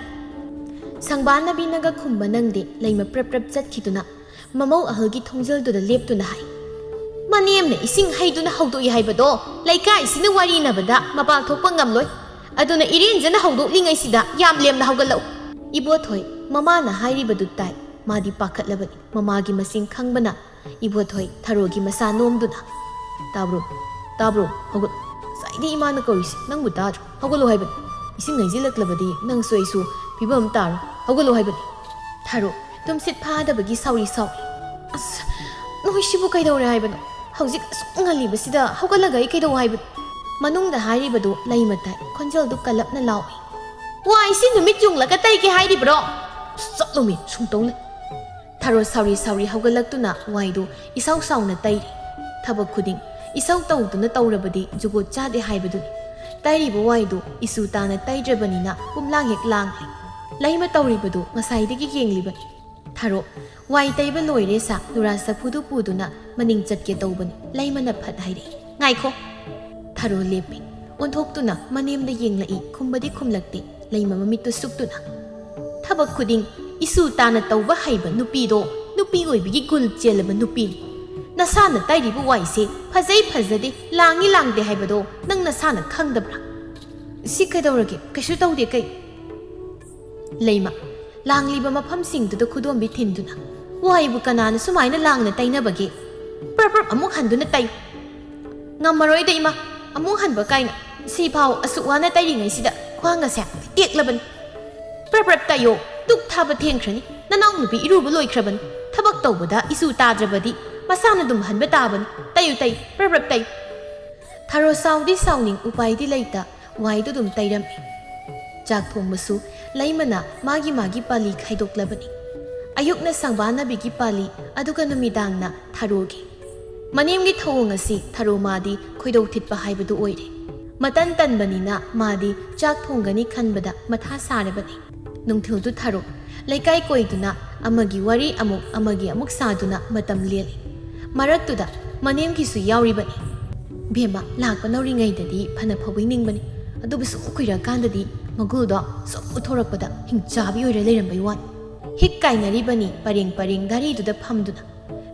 ꯁꯪꯕꯥꯅꯕꯤꯅꯒ ꯈꯨꯝꯕ ꯅꯪꯗꯦ꯫ ꯂꯩꯃ ꯄ꯭ꯔꯞ ꯄ꯭ꯔꯞ ꯆꯠꯈꯤꯗꯨꯅ ꯃꯃꯧ ꯑꯍꯜꯒꯤ ꯊꯣꯡꯖꯜꯗꯨꯗ ꯂꯦꯞꯇꯨꯅ ꯍꯥꯏ, "ꯃꯅꯦꯝꯅ ꯏꯁꯤꯡ ꯍꯩꯗꯨꯅ ꯍꯧꯗꯣꯛꯏ ꯍꯥꯏꯕꯗꯣ ꯂꯩꯀꯥꯏꯁꯤꯅ ꯋꯥꯔꯤꯅꯕꯗ ꯃꯄꯥꯜ ꯊꯣꯛꯄ ꯉꯝꯂꯣꯏ꯫ ꯑꯗꯨꯅ ꯏꯔꯦꯟꯖꯅ ꯍꯧꯗꯣꯛꯂꯤꯉꯩꯁꯤꯗ ꯌꯥꯝ ꯂꯦꯝꯅ ꯍꯧꯒꯠꯂꯛꯎ꯫" ꯏꯕꯣꯊꯣꯏ ꯃꯃꯥꯅ ꯍꯥꯏꯔꯤꯕꯗꯨ ꯇꯥꯏ꯫ ꯃꯥꯗꯤ ꯄꯥꯈꯠꯂꯕꯅꯤ꯫ ꯃꯃꯥꯒꯤ ꯃꯁꯤꯡ ꯈꯪꯕꯅ ꯏꯕꯣꯊꯣꯏ ꯊꯔꯣꯒꯤ ꯃꯁꯥ ꯅꯣꯝꯗꯨꯅ, "ꯇꯥꯕ꯭ꯔꯣ? ꯇꯥꯕ꯭ꯔꯣ? ꯍꯧꯒꯠ꯫ ꯉꯁꯥꯏꯗꯤ ꯏꯃꯥꯅ ꯀꯧꯔꯤꯁꯤ ꯅꯪꯕꯨ ꯇꯥꯗ꯭ꯔꯣ? ꯍꯧꯒꯠꯂꯣ ꯍꯥꯏꯕꯅꯤ꯫ ꯏꯁꯤꯡ ꯍꯩꯖꯤꯜꯂꯛꯂꯕꯗꯤ ꯅꯪꯁꯨ ꯑꯩꯁꯨ ꯐꯤꯕꯝ ꯑꯃ ꯇꯥꯔꯣ꯫ ꯍꯧꯒꯠꯂꯣ ꯍꯥꯏꯕꯅꯤ꯫" ꯊꯔꯣ ꯇꯨꯝꯁꯤꯠ ꯐꯥꯗꯕꯒꯤ ꯁꯥꯎꯔꯤ ꯁꯥꯎꯔꯤ꯫ "ꯑꯁ, ꯅꯣꯏꯁꯤꯕꯨ ꯀꯩꯗꯧꯔꯦ ꯍꯥꯏꯕꯅꯣ? ꯍꯧꯖꯤꯛ ꯑꯁꯨꯛ ꯉꯜꯂꯤꯕꯁꯤꯗ ꯍꯧꯒꯠꯂꯒ ꯑꯩ ꯀꯩꯗꯧ ꯍꯥꯏꯕꯅꯣ?" ꯃꯅꯨꯡꯗ ꯍꯥꯏꯔꯤꯕꯗꯨ ꯂꯩꯃ ꯇꯥꯏ꯫ ꯈꯣꯟꯖꯦꯜꯗꯨ ꯀꯜꯂꯞꯅ ꯂꯥꯎꯏ꯫ "ꯋꯥꯏꯁꯤ ꯅꯨꯃꯤꯠ ꯌꯨꯡꯂꯒ ꯇꯩꯒꯦ ꯍꯥꯏꯔꯤꯕ꯭ꯔꯣ? ꯑꯁ, ꯆꯠꯂꯣꯃꯤ, ꯁꯨꯝ ꯇꯧ ꯂꯩ꯫" ꯊꯔꯣ ꯁꯥꯎꯔꯤ ꯁꯥꯎꯔꯤ ꯍꯧꯒꯠꯂꯛꯇꯨꯅ ꯋꯥꯏꯗꯨ ꯏꯁꯥꯎ ꯁꯥꯎꯅ ꯇꯩꯔꯤ꯫ ꯊꯕꯛ ꯈꯨꯗꯤꯡ ꯏꯁꯧ ꯇꯧꯗꯨꯅ ꯇꯧꯔꯕꯗꯤ ꯖꯨꯒꯣꯠ ꯆꯥꯗꯦ ꯍꯥꯏꯕꯗꯨꯅꯤ꯫ ꯇꯩꯔꯤꯕ ꯋꯥꯏꯗꯨ ꯏꯁꯨ ꯇꯥꯅ ꯇꯩꯗ꯭ꯔꯕꯅꯤꯅ ꯄꯨꯝꯂꯥꯡ ꯍꯦꯛ ꯂꯥꯡꯂꯤ꯫ ꯂꯩꯃ ꯇꯧꯔꯤꯕꯗꯨ ꯉꯁꯥꯏꯗꯒꯤ ꯌꯦꯡꯂꯤꯕꯅꯤ꯫ ꯊꯔꯣ ꯋꯥꯏ ꯇꯩꯕ ꯂꯣꯏꯔꯦ ꯁꯥ ꯅꯨꯔꯥ ꯆꯐꯨꯗꯨ ꯄꯨꯗꯨꯅ ꯃꯅꯤꯡ ꯆꯠꯀꯦ ꯇꯧꯕꯅꯤ꯫ ꯂꯩꯃꯅ ꯐꯠ ꯍꯥꯏꯔꯛꯏ, "ꯉꯥꯏꯈꯣ!" ꯊꯔꯣ ꯂꯦꯞꯄꯤ꯫ ꯑꯣꯟꯊꯣꯛꯇꯨꯅ ꯃꯅꯦꯝꯗ ꯌꯦꯡꯂꯛꯏ꯫ ꯈꯨꯝꯕꯗꯤ ꯈꯨꯝꯂꯛꯇꯦ꯫ ꯂꯩꯃ ꯃꯃꯤꯠꯇꯨ ꯁꯨꯛꯇꯨꯅ, "ꯊꯕꯛ ꯈꯨꯗꯤꯡ ꯏꯁꯨ ꯇꯥꯅ ꯇꯧꯕ ꯍꯩꯕ ꯅꯨꯄꯤꯗꯣ ꯅꯨꯄꯤ ꯑꯣꯏꯕꯒꯤ ꯒꯨꯜ ꯆꯦꯜꯂꯕ ꯅꯨꯄꯤꯅꯤ꯫ ꯅꯁꯥꯅ ꯇꯩꯔꯤꯕ ꯋꯥꯏꯁꯦ ꯐꯖꯩ ꯐꯖꯗꯦ, ꯂꯥꯡꯉꯤ ꯂꯥꯡꯗꯦ ꯍꯥꯏꯕꯗꯣ ꯅꯪ ꯅꯁꯥꯅ ꯈꯪꯗꯕ꯭ꯔꯥ?" "ꯁꯤ ꯀꯩꯗꯧꯔꯒꯦ? ꯀꯩꯁꯨ ꯇꯧꯗꯦ ꯀꯩ?" ꯂꯩꯃ ꯂꯥꯡꯂꯤꯕ ꯃꯐꯝꯁꯤꯡꯗꯨꯗ ꯈꯨꯗꯣꯝꯕꯤ ꯊꯤꯟꯗꯨꯅ, "ꯋꯥꯏꯕꯨ ꯀꯅꯥꯅ ꯁꯨꯃꯥꯏꯅ ꯂꯥꯡꯅ ꯇꯩꯅꯕꯒꯦ? ꯄ꯭ꯔꯞ ꯄ꯭ꯔꯞ ꯑꯃꯨꯛ ꯍꯟꯗꯨꯅ ꯇꯩꯌꯨ꯫" "ꯉꯝꯃꯔꯣꯏꯗ ꯏꯃꯥ, ꯑꯃꯨꯛ ꯍꯟꯕ ꯀꯥꯏꯅ꯫ ꯁꯤꯐꯥꯎ ꯑꯁꯨꯛ ꯋꯥꯅ ꯇꯩꯔꯤꯉꯩꯁꯤꯗ ꯈ꯭ꯋꯥꯡ ꯑꯁꯦ ꯇꯦꯛꯂꯕꯅꯤ꯫ ꯄ꯭ꯔꯞ ꯄ꯭ꯔꯞ ꯇꯩꯌꯣ꯫ ꯙꯨꯛ ꯊꯥꯕ ꯊꯦꯡꯈ꯭ꯔꯅꯤ꯫ ꯅꯅꯥꯎ ꯅꯨꯄꯤ ꯏꯔꯨꯕ ꯂꯣꯏꯈ꯭ꯔꯕꯅꯤ꯫ ꯊꯕꯛ ꯇꯧꯕꯗ ꯏꯁꯨ ꯇꯥꯗ꯭ꯔꯕꯗꯤ ꯃꯁꯥꯅ ꯑꯗꯨꯝ ꯍꯟꯕ ꯇꯥꯕꯅꯤ꯫ ꯇꯩꯌꯨ ꯇꯩ, ꯄ꯭ꯔꯞ ꯄ꯭ꯔꯞ ꯇꯩ꯫ ꯊꯔꯣ ꯁꯥꯎꯗꯤ ꯁꯥꯎꯅꯤꯡ, ꯎꯄꯥꯏꯗꯤ ꯂꯩꯇ ꯋꯥꯏꯗꯨ ꯑꯗꯨꯝ ꯇꯩꯔꯝꯃꯤ꯫ ꯆꯥꯛ ꯊꯣꯡꯕꯁꯨ ꯂꯩꯃꯅ ꯃꯥꯒꯤ ꯃꯥꯒꯤ ꯄꯥꯂꯤ ꯈꯥꯏꯗꯣꯛꯂꯕꯅꯤ꯫ ꯑꯌꯨꯛꯅ ꯁꯪꯕꯥꯅꯕꯤꯒꯤ ꯄꯥꯂꯤ, ꯑꯗꯨꯒ ꯅꯨꯃꯤꯗꯥꯡꯅ ꯊꯔꯣꯒꯤ꯫ ꯃꯅꯦꯝꯒꯤ ꯊꯧꯑꯣꯡ ꯑꯁꯤ ꯊꯔꯣ ꯃꯥꯗꯤ ꯈꯣꯏꯗꯧ ꯊꯤꯠꯄ ꯍꯥꯏꯕꯗꯨ ꯑꯣꯏꯔꯦ꯫ ꯃꯇꯟ ꯇꯟꯕꯅꯤꯅ ꯃꯥꯗꯤ ꯆꯥꯛ ꯊꯣꯡꯒꯅꯤ ꯈꯟꯕꯗ ꯃꯊꯥ ꯁꯥꯔꯕꯅꯤ꯫ ꯅꯨꯡꯊꯤꯜꯗꯨ ꯊꯔꯣ ꯂꯩꯀꯥꯏ ꯀꯣꯏꯗꯨꯅ ꯑꯃꯒꯤ ꯋꯥꯔꯤ ꯑꯃꯨꯛ ꯑꯃꯒꯤ ꯑꯃꯨꯛ ꯁꯥꯗꯨꯅ ꯃꯇꯝ ꯂꯦꯜꯂꯤ꯫ ꯃꯔꯛꯇꯨꯗ ꯃꯅꯦꯝꯒꯤꯁꯨ ꯌꯥꯎꯔꯤꯕꯅꯤ꯫ ꯕꯦꯝꯃ, ꯂꯥꯛꯄ ꯅꯧꯔꯤꯉꯩꯗꯗꯤ ꯐꯅ ꯐꯕꯣꯏ ꯅꯤꯡꯕꯅꯤ, ꯑꯗꯨꯕꯨ ꯁꯨꯝ ꯀꯨꯏꯔꯛꯀꯥꯟꯗꯗꯤ ꯃꯒꯨꯜꯗꯣ ꯁꯨꯝ ꯎꯠꯊꯣꯔꯛꯄꯗ ꯍꯤꯡꯆꯥꯕꯤ ꯑꯣꯏꯔ ꯂꯩꯔꯝꯕꯩ ꯋꯥꯅꯤ꯫ ꯍꯤꯛ ꯀꯥꯏꯅꯔꯤꯕꯅꯤ ꯄꯔꯦꯡ ꯄꯔꯦꯡ ꯗꯥꯔꯤꯗꯨꯗ ꯐꯝꯗꯨꯅ꯫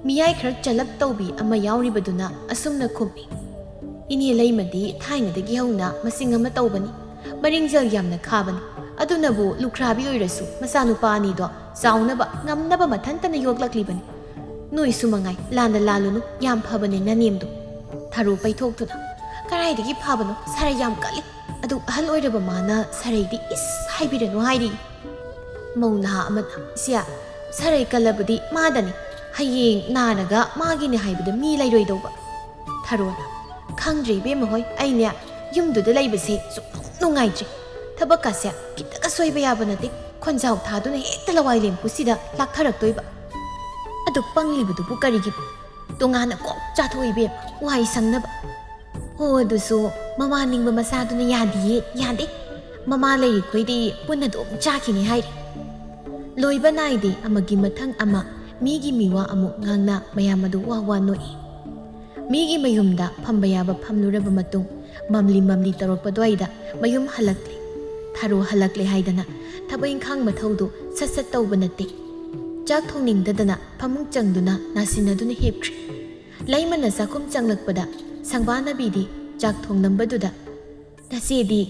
ꯃꯤꯌꯥꯏ ꯈꯔ ꯆꯂꯞ ꯇꯧꯕꯤ ꯑꯃ ꯌꯥꯎꯔꯤꯕꯗꯨꯅ ꯑꯁꯨꯝꯅ ꯈꯨꯝꯃꯤ, "ꯏꯅꯦ ꯂꯩꯃꯗꯤ ꯊꯥꯏꯅꯗꯒꯤ ꯍꯧꯅ ꯃꯁꯤꯡ ꯑꯃ ꯇꯧꯕꯅꯤ꯫ ꯃꯔꯤꯡꯖꯦꯜ ꯌꯥꯝꯅ ꯈꯥꯕꯅꯤ꯫ ꯑꯗꯨꯅꯕꯨ ꯂꯨꯈ꯭ꯔꯥꯕꯤ ꯑꯣꯏꯔꯁꯨ ꯃꯆꯥꯅꯨꯄꯥ ꯑꯅꯤꯗꯣ ꯆꯥꯎꯅꯕ ꯉꯝꯅꯕ ꯃꯊꯟꯇꯅ ꯌꯣꯛꯂꯛꯂꯤꯕꯅꯤ꯫ ꯅꯣꯏꯁꯨ ꯃꯉꯥꯏ, ꯂꯥꯟꯗ ꯂꯥꯜꯂꯨꯅꯨ, ꯌꯥꯝ ꯐꯕꯅꯦ ꯅꯅꯦꯝꯗꯣ꯫" ꯊꯔꯣ ꯄꯩꯊꯣꯛꯇꯨꯅ, "ꯀꯗꯥꯏꯗꯒꯤ ꯐꯕꯅꯣ, ꯁꯥꯔꯩ ꯌꯥꯝ ꯀꯜꯂꯤ꯫ ꯑꯗꯨ ꯑꯍꯜ ꯑꯣꯏꯔꯕ ꯃꯥꯅ ꯁꯥꯔꯩꯗꯤ ꯏꯁ ꯍꯥꯏꯕꯤꯔꯅꯨ ꯍꯥꯏꯔꯤ꯫" ꯃꯧ ꯅꯍꯥ ꯑꯃꯅ, "ꯏꯆꯦ, ꯁꯥꯔꯩ ꯀꯜꯂꯕꯗꯤ ꯃꯥꯗꯅꯤ꯫ ꯍꯌꯦꯡ ꯅꯥꯔꯒ ꯃꯥꯒꯤꯅꯦ ꯍꯥꯏꯕꯗ ꯃꯤ ꯂꯩꯔꯣꯏꯗꯧꯕ꯫" ꯊꯔꯣꯅ, "ꯈꯪꯗ꯭ꯔꯦ ꯏꯕꯦꯝꯃ ꯍꯣꯏ, ꯑꯩꯅꯦ ꯌꯨꯝꯗꯨꯗ ꯂꯩꯕꯁꯦ ꯁꯨꯡꯅꯨꯡ ꯅꯨꯡꯉꯥꯏꯇ꯭ꯔꯦ꯫ ꯊꯕꯛꯀꯁꯦ ꯈꯤꯇꯒ ꯁꯣꯏꯕ ꯌꯥꯕ ꯅꯠꯇꯦ꯫ ꯈꯣꯟꯖꯥꯎ ꯊꯥꯗꯨꯅ ꯍꯦꯛꯇ ꯂꯋꯥꯏ ꯂꯦꯝꯄꯨꯁꯤꯗ ꯂꯥꯛꯊꯔꯛꯇꯣꯏꯕ꯫ ꯑꯗꯨ ꯄꯪꯂꯤꯕꯗꯨꯕꯨ ꯀꯔꯤꯒꯤꯅꯣ? ꯇꯣꯉꯥꯟꯅ ꯀꯣꯛ ꯆꯥꯊꯣꯛ ꯏꯕꯦꯝꯃ, ꯋꯥꯏ ꯁꯪꯅꯕ꯫" "ꯍꯣ, ꯑꯗꯨꯁꯨ ꯃꯃꯥ ꯅꯤꯡꯕ ꯃꯆꯥꯗꯨꯅ ꯌꯥꯗꯤꯌꯦ, ꯌꯥꯗꯦ꯫ ꯃꯃꯥ ꯂꯩꯔꯤꯈꯣꯏꯗꯤ ꯄꯨꯟꯅ ꯑꯗꯨꯝ ꯆꯥꯈꯤꯅꯤ ꯍꯥꯏꯔꯤ꯫" ꯂꯣꯏꯕ ꯅꯥꯏꯗꯦ ꯑꯃꯒꯤ ꯃꯊꯪ ꯑꯃ, ꯃꯤꯒꯤ ꯃꯤꯋꯥ ꯑꯃꯨꯛ ꯉꯥꯡꯅ ꯃꯌꯥꯝ ꯑꯗꯨ ꯋꯥ ꯋꯥ ꯅꯣꯛꯏ꯫ ꯃꯤꯒꯤ ꯃꯌꯨꯝꯗ ꯐꯝꯕ ꯌꯥꯕ ꯐꯝꯂꯨꯔꯕ ꯃꯇꯨꯡ, ꯃꯝꯂꯤ ꯃꯝꯂꯤ ꯇꯧꯔꯛꯄ ꯑꯗꯨꯋꯥꯏꯗ ꯃꯌꯨꯝ ꯍꯜꯂꯛꯂꯦ꯫ ꯊꯔꯣ ꯍꯜꯂꯛꯂꯦ ꯍꯥꯏꯗꯅ ꯊꯕꯛ ꯏꯪꯈꯥꯡ ꯃꯊꯧꯗꯨ ꯁꯠ ꯁꯠ ꯇꯧꯕ ꯅꯠꯇꯦ꯫ ꯆꯥꯛ ꯊꯣꯡꯅꯤꯡꯗꯗꯅ ꯐꯃꯨꯡ ꯆꯪꯗꯨꯅ ꯅꯥꯁꯤꯟꯅꯗꯨꯅ ꯍꯤꯞꯈ꯭ꯔꯦ꯫ ꯂꯩꯃꯅ ꯆꯥꯛꯈꯨꯝ ꯆꯪꯂꯛꯄꯗ ꯁꯪꯕꯥꯅꯕꯤꯗꯤ ꯆꯥꯛ ꯊꯣꯡꯂꯝꯕꯗꯨꯗ, "ꯅꯆꯦꯗꯤ?"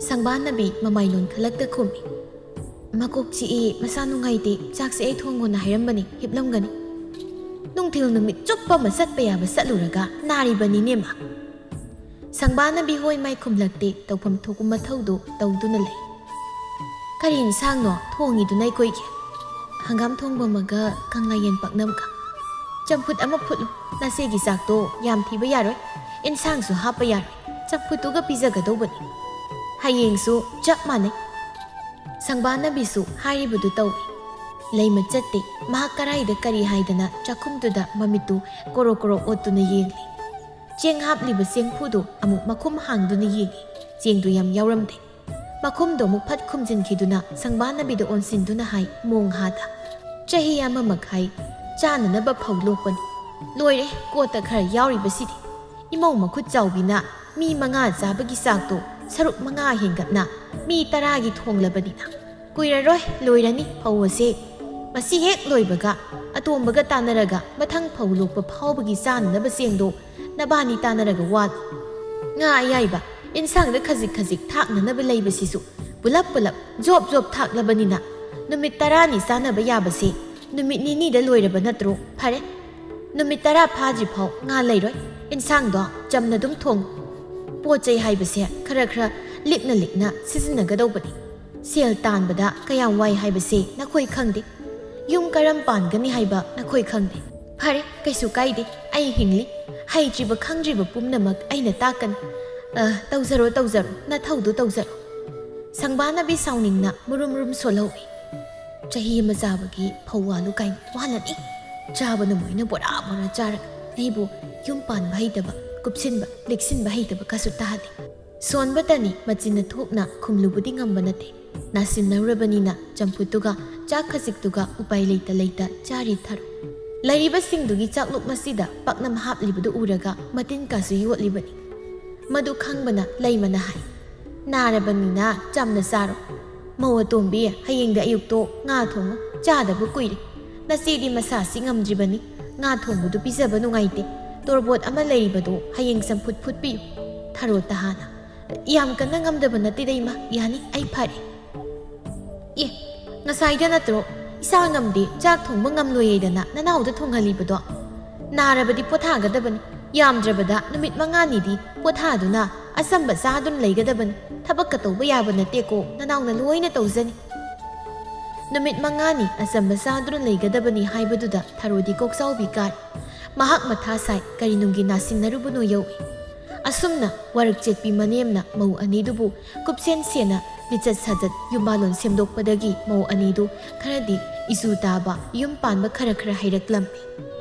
ꯁꯪꯕꯥꯅꯕꯤ ꯃꯃꯥꯏ ꯂꯣꯟꯈꯠꯂꯛꯇ ꯈꯨꯝꯃꯤ, "ꯃꯀꯣꯛ ꯆꯤꯛꯏ, ꯃꯁꯥ ꯅꯨꯡꯉꯥꯏꯇꯦ, ꯆꯥꯛꯁꯦ ꯑꯩ ꯊꯣꯡꯉꯣꯅ ꯍꯥꯏꯔꯝꯕꯅꯤ, ꯍꯤꯞꯂꯝꯒꯅꯤ꯫" "ꯅꯨꯡꯊꯤꯜ ꯅꯨꯃꯤꯠ ꯆꯨꯞꯄ ꯑꯃ ꯆꯠꯄ ꯌꯥꯕ ꯆꯠꯂꯨꯔꯒ ꯅꯥꯔꯤꯕꯅꯤꯅꯦ ꯃꯥ꯫" ꯁꯪꯕꯥꯅꯕꯤ ꯍꯣꯏ ꯃꯥꯏ ꯈꯨꯝꯂꯛꯇꯦ, ꯇꯧꯐꯝ ꯊꯣꯛꯄ ꯃꯊꯧꯗꯨ ꯇꯧꯗꯨꯅ ꯂꯩ꯫ "ꯀꯔꯤ ꯏꯟꯁꯥꯡꯅꯣ ꯊꯣꯡꯉꯤꯗꯨꯅ ꯑꯩꯈꯣꯏꯒꯤ?" "ꯍꯪꯒꯥꯝ ꯊꯣꯡꯕ ꯑꯃꯒ ꯀꯪꯂꯥ ꯌꯦꯟ ꯄꯥꯛꯅꯝꯒ꯫ ꯆꯝꯐꯨꯠ ꯑꯃ ꯐꯨꯠꯂꯨ, ꯅꯆꯦꯒꯤ ꯆꯥꯛꯇꯣ ꯌꯥꯝ ꯊꯤꯕ ꯌꯥꯔꯣꯏ, ꯏꯟꯁꯥꯡꯁꯨ ꯍꯥꯞꯄ ꯌꯥꯔꯣꯏ, ꯆꯝꯐꯨꯠꯇꯨꯒ ꯄꯤꯖꯒꯗꯧꯕꯅꯤ꯫ ꯍꯌꯦꯡꯁꯨ ꯆꯞ ꯃꯥꯟꯅꯩ"꯫ ꯁꯪꯕꯥꯅꯕꯤꯁꯨ ꯍꯥꯏꯔꯤꯕꯗꯨ ꯇꯧꯏ꯫ ꯂꯩꯃ ꯆꯠꯇꯦ, ꯃꯍꯥꯛ ꯀꯔꯥꯏꯗ ꯀꯔꯤ ꯍꯥꯏꯗꯅ ꯆꯥꯛꯈꯨꯝꯗꯨꯗ ꯃꯃꯤꯠꯇꯨ ꯀꯣꯔꯣ ꯀꯣꯔꯣ ꯑꯣꯠꯇꯨꯅ ꯌꯦꯡꯂꯤ꯫ ꯆꯦꯡ ꯍꯥꯞꯂꯤꯕ ꯆꯦꯡꯐꯨꯗꯨ ꯑꯃꯨꯛ ꯃꯈꯨꯝ ꯍꯥꯡꯗꯨꯅ ꯌꯦꯡꯏ꯫ ꯆꯦꯡꯗꯨ ꯌꯥꯝ ꯌꯥꯎꯔꯝꯗꯦ꯫ ꯃꯈꯨꯝꯗꯨ ꯑꯃꯨꯛ ꯐꯠ ꯈꯨꯝꯖꯤꯟꯈꯤꯗꯨꯅ ꯁꯪꯕꯥꯅꯕꯤꯗ ꯑꯣꯟꯁꯤꯟꯗꯨꯅ ꯍꯥꯏ, ꯃꯣꯡ ꯍꯥꯗ, "ꯆꯍꯤ ꯑꯃ ꯃꯈꯥꯏ ꯆꯥꯅꯅꯕ ꯐꯧ ꯂꯣꯛꯄꯅꯤ꯫ ꯂꯣꯏꯔꯦ, ꯀꯣꯠꯇ ꯈꯔ ꯌꯥꯎꯔꯤꯕꯁꯤꯗꯤ꯫ ꯏꯃꯧ ꯃꯈꯨꯠ ꯆꯥꯎꯕꯤꯅ ꯃꯤ ꯃꯉꯥ ꯆꯥꯕꯒꯤ ꯆꯥꯛꯇꯣ ꯁꯔꯨꯛ ꯃꯉꯥ ꯍꯦꯟꯒꯠꯅ ꯃꯤ ꯇꯔꯥꯒꯤ ꯊꯣꯡꯂꯕꯅꯤꯅ ꯀꯨꯏꯔꯔꯣꯏ ꯂꯣꯏꯔꯅꯤ ꯐꯧ ꯑꯁꯦ꯫ ꯃꯁꯤ ꯍꯦꯛ ꯂꯣꯏꯕꯒ ꯑꯇꯣꯝꯕꯒ ꯇꯥꯟꯅꯔꯒ ꯃꯊꯪ ꯐꯧ ꯂꯣꯛꯄ ꯐꯥꯎꯕꯒꯤ ꯆꯥꯅꯅꯕ ꯆꯦꯡꯗꯣ ꯅꯕꯥꯅꯤ ꯇꯥꯟꯅꯔꯒ ꯋꯥꯠ꯫ ꯉꯥ ꯑꯌꯥꯏꯕ, ꯏꯟꯁꯥꯡꯗ ꯈꯖꯤꯛ ꯈꯖꯤꯛ ꯊꯥꯛꯅꯅꯕ ꯂꯩꯕꯁꯤꯁꯨ ꯄꯨꯂꯞ ꯄꯨꯂꯞ ꯖꯣꯞ ꯖꯣꯞ ꯊꯥꯛꯂꯕꯅꯤꯅ ꯅꯨꯃꯤꯠ ꯇꯔꯥꯅꯤ ꯆꯥꯅꯕ ꯌꯥꯕꯁꯦ ꯅꯨꯃꯤꯠ ꯅꯤꯅꯤꯗ ꯂꯣꯏꯔꯕ ꯅꯠꯇ꯭ꯔꯣ? ꯐꯔꯦ, ꯅꯨꯃꯤꯠ ꯇꯔꯥ ꯐꯥꯗ꯭ꯔꯤ ꯐꯥꯎ ꯉꯥ ꯂꯩꯔꯣꯏ꯫ ꯏꯟꯁꯥꯡꯗꯣ ꯆꯝꯅ ꯑꯗꯨꯝ ꯊꯣꯡꯉꯨ꯫ ꯄꯣꯠ ꯆꯩ ꯍꯥꯏꯕꯁꯦ ꯈꯔ ꯈꯔ ꯂꯤꯛꯅ ꯂꯤꯛꯅ ꯁꯤꯖꯤꯟꯅꯒꯗꯧꯕꯅꯤ꯫ ꯁꯦꯜ ꯇꯥꯟꯕꯗ ꯀꯌꯥꯝ ꯋꯥꯏ ꯍꯥꯏꯕꯁꯦ ꯅꯈꯣꯏ ꯈꯪꯗꯦ꯫ ꯌꯨꯝ ꯀꯔꯝ ꯄꯥꯟꯒꯅꯤ ꯍꯥꯏꯕ ꯅꯈꯣꯏ ꯈꯪꯗꯦ꯫ ꯐꯔꯦ, ꯀꯩꯁꯨ ꯀꯥꯏꯗꯦ, ꯑꯩ ꯍꯤꯡꯂꯤ꯫ ꯍꯩꯇ꯭ꯔꯤꯕ ꯈꯪꯗ꯭ꯔꯤꯕ ꯄꯨꯝꯅꯃꯛ ꯑꯩꯅ ꯇꯥꯛꯀꯅꯤ꯫ ꯑ, ꯇꯧꯖꯔꯣ, ꯇꯧꯖꯔꯣ, ꯅꯊꯧꯗꯨ ꯇꯧꯖꯔꯣ"꯫ ꯁꯪꯕꯥꯅꯕꯤ ꯁꯥꯎꯅꯤꯡꯅ ꯃꯨꯔꯨꯝ ꯃꯨꯔꯨꯝ ꯁꯣꯜꯍꯧꯏ꯫ "ꯆꯍꯤ ꯑꯃ ꯆꯥꯕꯒꯤ ꯐꯧ ꯋꯥꯜꯂꯨ ꯀꯥꯏꯅ ꯋꯥꯜꯂꯅꯤ꯫ ꯆꯥꯕꯅ ꯃꯣꯏꯅ ꯕꯣꯔꯥ ꯕꯣꯔꯥ ꯆꯥꯔꯒ ꯑꯩꯕꯨ ꯌꯨꯝ ꯄꯥꯟꯕ ꯍꯩꯇꯕ, ꯀꯨꯞꯁꯤꯟꯕ, ꯂꯤꯛꯁꯤꯟꯕ ꯍꯩꯇꯕ ꯀꯁꯨ ꯇꯥꯍꯜꯂꯤ"꯫ ꯁꯣꯟꯕꯇꯅꯤ, ꯃꯆꯤꯟꯅ ꯊꯣꯛꯅ ꯈꯨꯝꯂꯨꯕꯗꯤ ꯉꯝꯕ ꯅꯠꯇꯦ꯫ ꯅꯥꯁꯤꯟꯅꯧꯔꯕꯅꯤꯅ ꯆꯝꯐꯨꯠꯇꯨꯒ ꯆꯥꯛ ꯈꯖꯤꯛꯇꯨꯒ ꯎꯄꯥꯏ ꯂꯩꯇ ꯂꯩꯇ ꯆꯥꯔꯤ ꯊꯔꯣ꯫ ꯂꯩꯔꯤꯕꯁꯤꯡꯗꯨꯒꯤ ꯆꯥꯛꯂꯨꯛ ꯃꯁꯤꯗ ꯄꯥꯛꯅꯝ ꯍꯥꯞꯂꯤꯕꯗꯨ ꯎꯔꯒ ꯃꯇꯤꯟ ꯀꯥꯁꯨ ꯌꯣꯠꯂꯤꯕꯅꯤ꯫ ꯃꯗꯨ ꯈꯪꯕꯅ ꯂꯩꯃꯅ ꯍꯥꯏ, "ꯅꯥꯔꯕꯅꯤꯅ ꯆꯝꯅ ꯆꯥꯔꯣ꯫ ꯃꯧ ꯑꯇꯣꯝꯕꯤ, ꯍꯌꯦꯡꯗꯤ ꯑꯌꯨꯛꯇꯣ ꯉꯥ ꯊꯣꯡꯉꯨ, ꯆꯥꯗꯕ ꯀꯨꯏꯔꯦ꯫ ꯅꯆꯦꯗꯤ ꯃꯁꯥꯁꯤ ꯉꯝꯗ꯭ꯔꯤꯕꯅꯤ, ꯉꯥ ꯊꯣꯡꯕꯗꯨ ꯄꯤꯖꯕ ꯅꯨꯡꯉꯥꯏꯇꯦ꯫ ꯇꯣꯔꯕꯣꯠ ꯑꯃ ꯂꯩꯔꯤꯕꯗꯣ ꯍꯌꯦꯡ ꯆꯝꯐꯨꯠ ꯐꯨꯠꯄꯤꯌꯨ, ꯊꯔꯣ ꯇꯍꯥꯅ"꯫ "ꯌꯥꯝ ꯀꯟꯅ ꯉꯝꯗꯕ ꯅꯠꯇꯦꯗ ꯏꯃꯥ, ꯌꯥꯅꯤ, ꯑꯩ ꯐꯔꯦ"꯫ "ꯑꯦ, ꯉꯁꯥꯏꯗ ꯅꯠꯇ꯭ꯔꯣ ꯏꯁꯥ ꯉꯝꯗꯦ, ꯆꯥꯛ ꯊꯣꯡꯕ ꯉꯝꯂꯣꯏꯌꯦꯗꯅ ꯅꯅꯥꯎꯗ ꯊꯣꯡꯍꯜꯂꯤꯕꯗꯣ? ꯅꯥꯔꯕꯗꯤ ꯄꯣꯊꯥꯒꯗꯕꯅꯤ, "ꯌꯥꯝꯗ꯭ꯔꯕꯗ ꯅꯨꯃꯤꯠ ꯃꯉꯥꯅꯤꯗꯤ ꯄꯣꯊꯥꯗꯨꯅ ꯑꯆꯝꯕ ꯆꯥꯗꯨꯅ ꯂꯩꯒꯗꯕꯅꯤ꯫ ꯊꯕꯛꯀ ꯇꯧꯕ ꯌꯥꯕ ꯅꯠꯇꯦꯀꯣ, ꯅꯅꯥꯎꯅ ꯂꯣꯏꯅ ꯇꯧꯖꯅꯤ꯫" ꯅꯨꯃꯤꯠ ꯃꯉꯥꯅꯤ ꯑꯆꯝꯕ ꯆꯥꯗꯨꯅ ꯂꯩꯒꯗꯕꯅꯤ ꯍꯥꯏꯕꯗꯨꯗ ꯊꯔꯣꯗꯤ ꯀꯣꯛꯆꯥꯎꯕꯤ ꯀꯥꯔꯦ꯫ ꯃꯍꯥꯛ ꯃꯊꯥ ꯁꯥꯏ, ꯀꯔꯤ ꯅꯨꯡꯒꯤ ꯅꯥꯁꯤꯟꯅꯔꯨꯕꯅꯣ ꯌꯧꯏ꯫ ꯑꯁꯨꯝꯅ ꯋꯥꯔꯛ ꯆꯦꯠꯄꯤ ꯃꯅꯦꯝꯅ ꯃꯧ ꯑꯅꯤꯗꯨꯕꯨ ꯀꯨꯞꯁꯦꯟ ꯁꯦꯟꯅ ꯂꯤꯆꯠ ꯁꯥꯖꯠ ꯌꯨꯝꯕꯥꯂꯣꯟ ꯁꯦꯝꯗꯣꯛꯄꯗꯒꯤ ꯃꯧ ꯑꯅꯤꯗꯨ ꯈꯔꯗꯤ ꯏꯆꯨ ꯇꯥꯕ, ꯌꯨꯝ ꯄꯥꯟꯕ ꯈꯔ ꯈꯔ ꯍꯩꯔꯛꯂꯝꯃꯤ꯫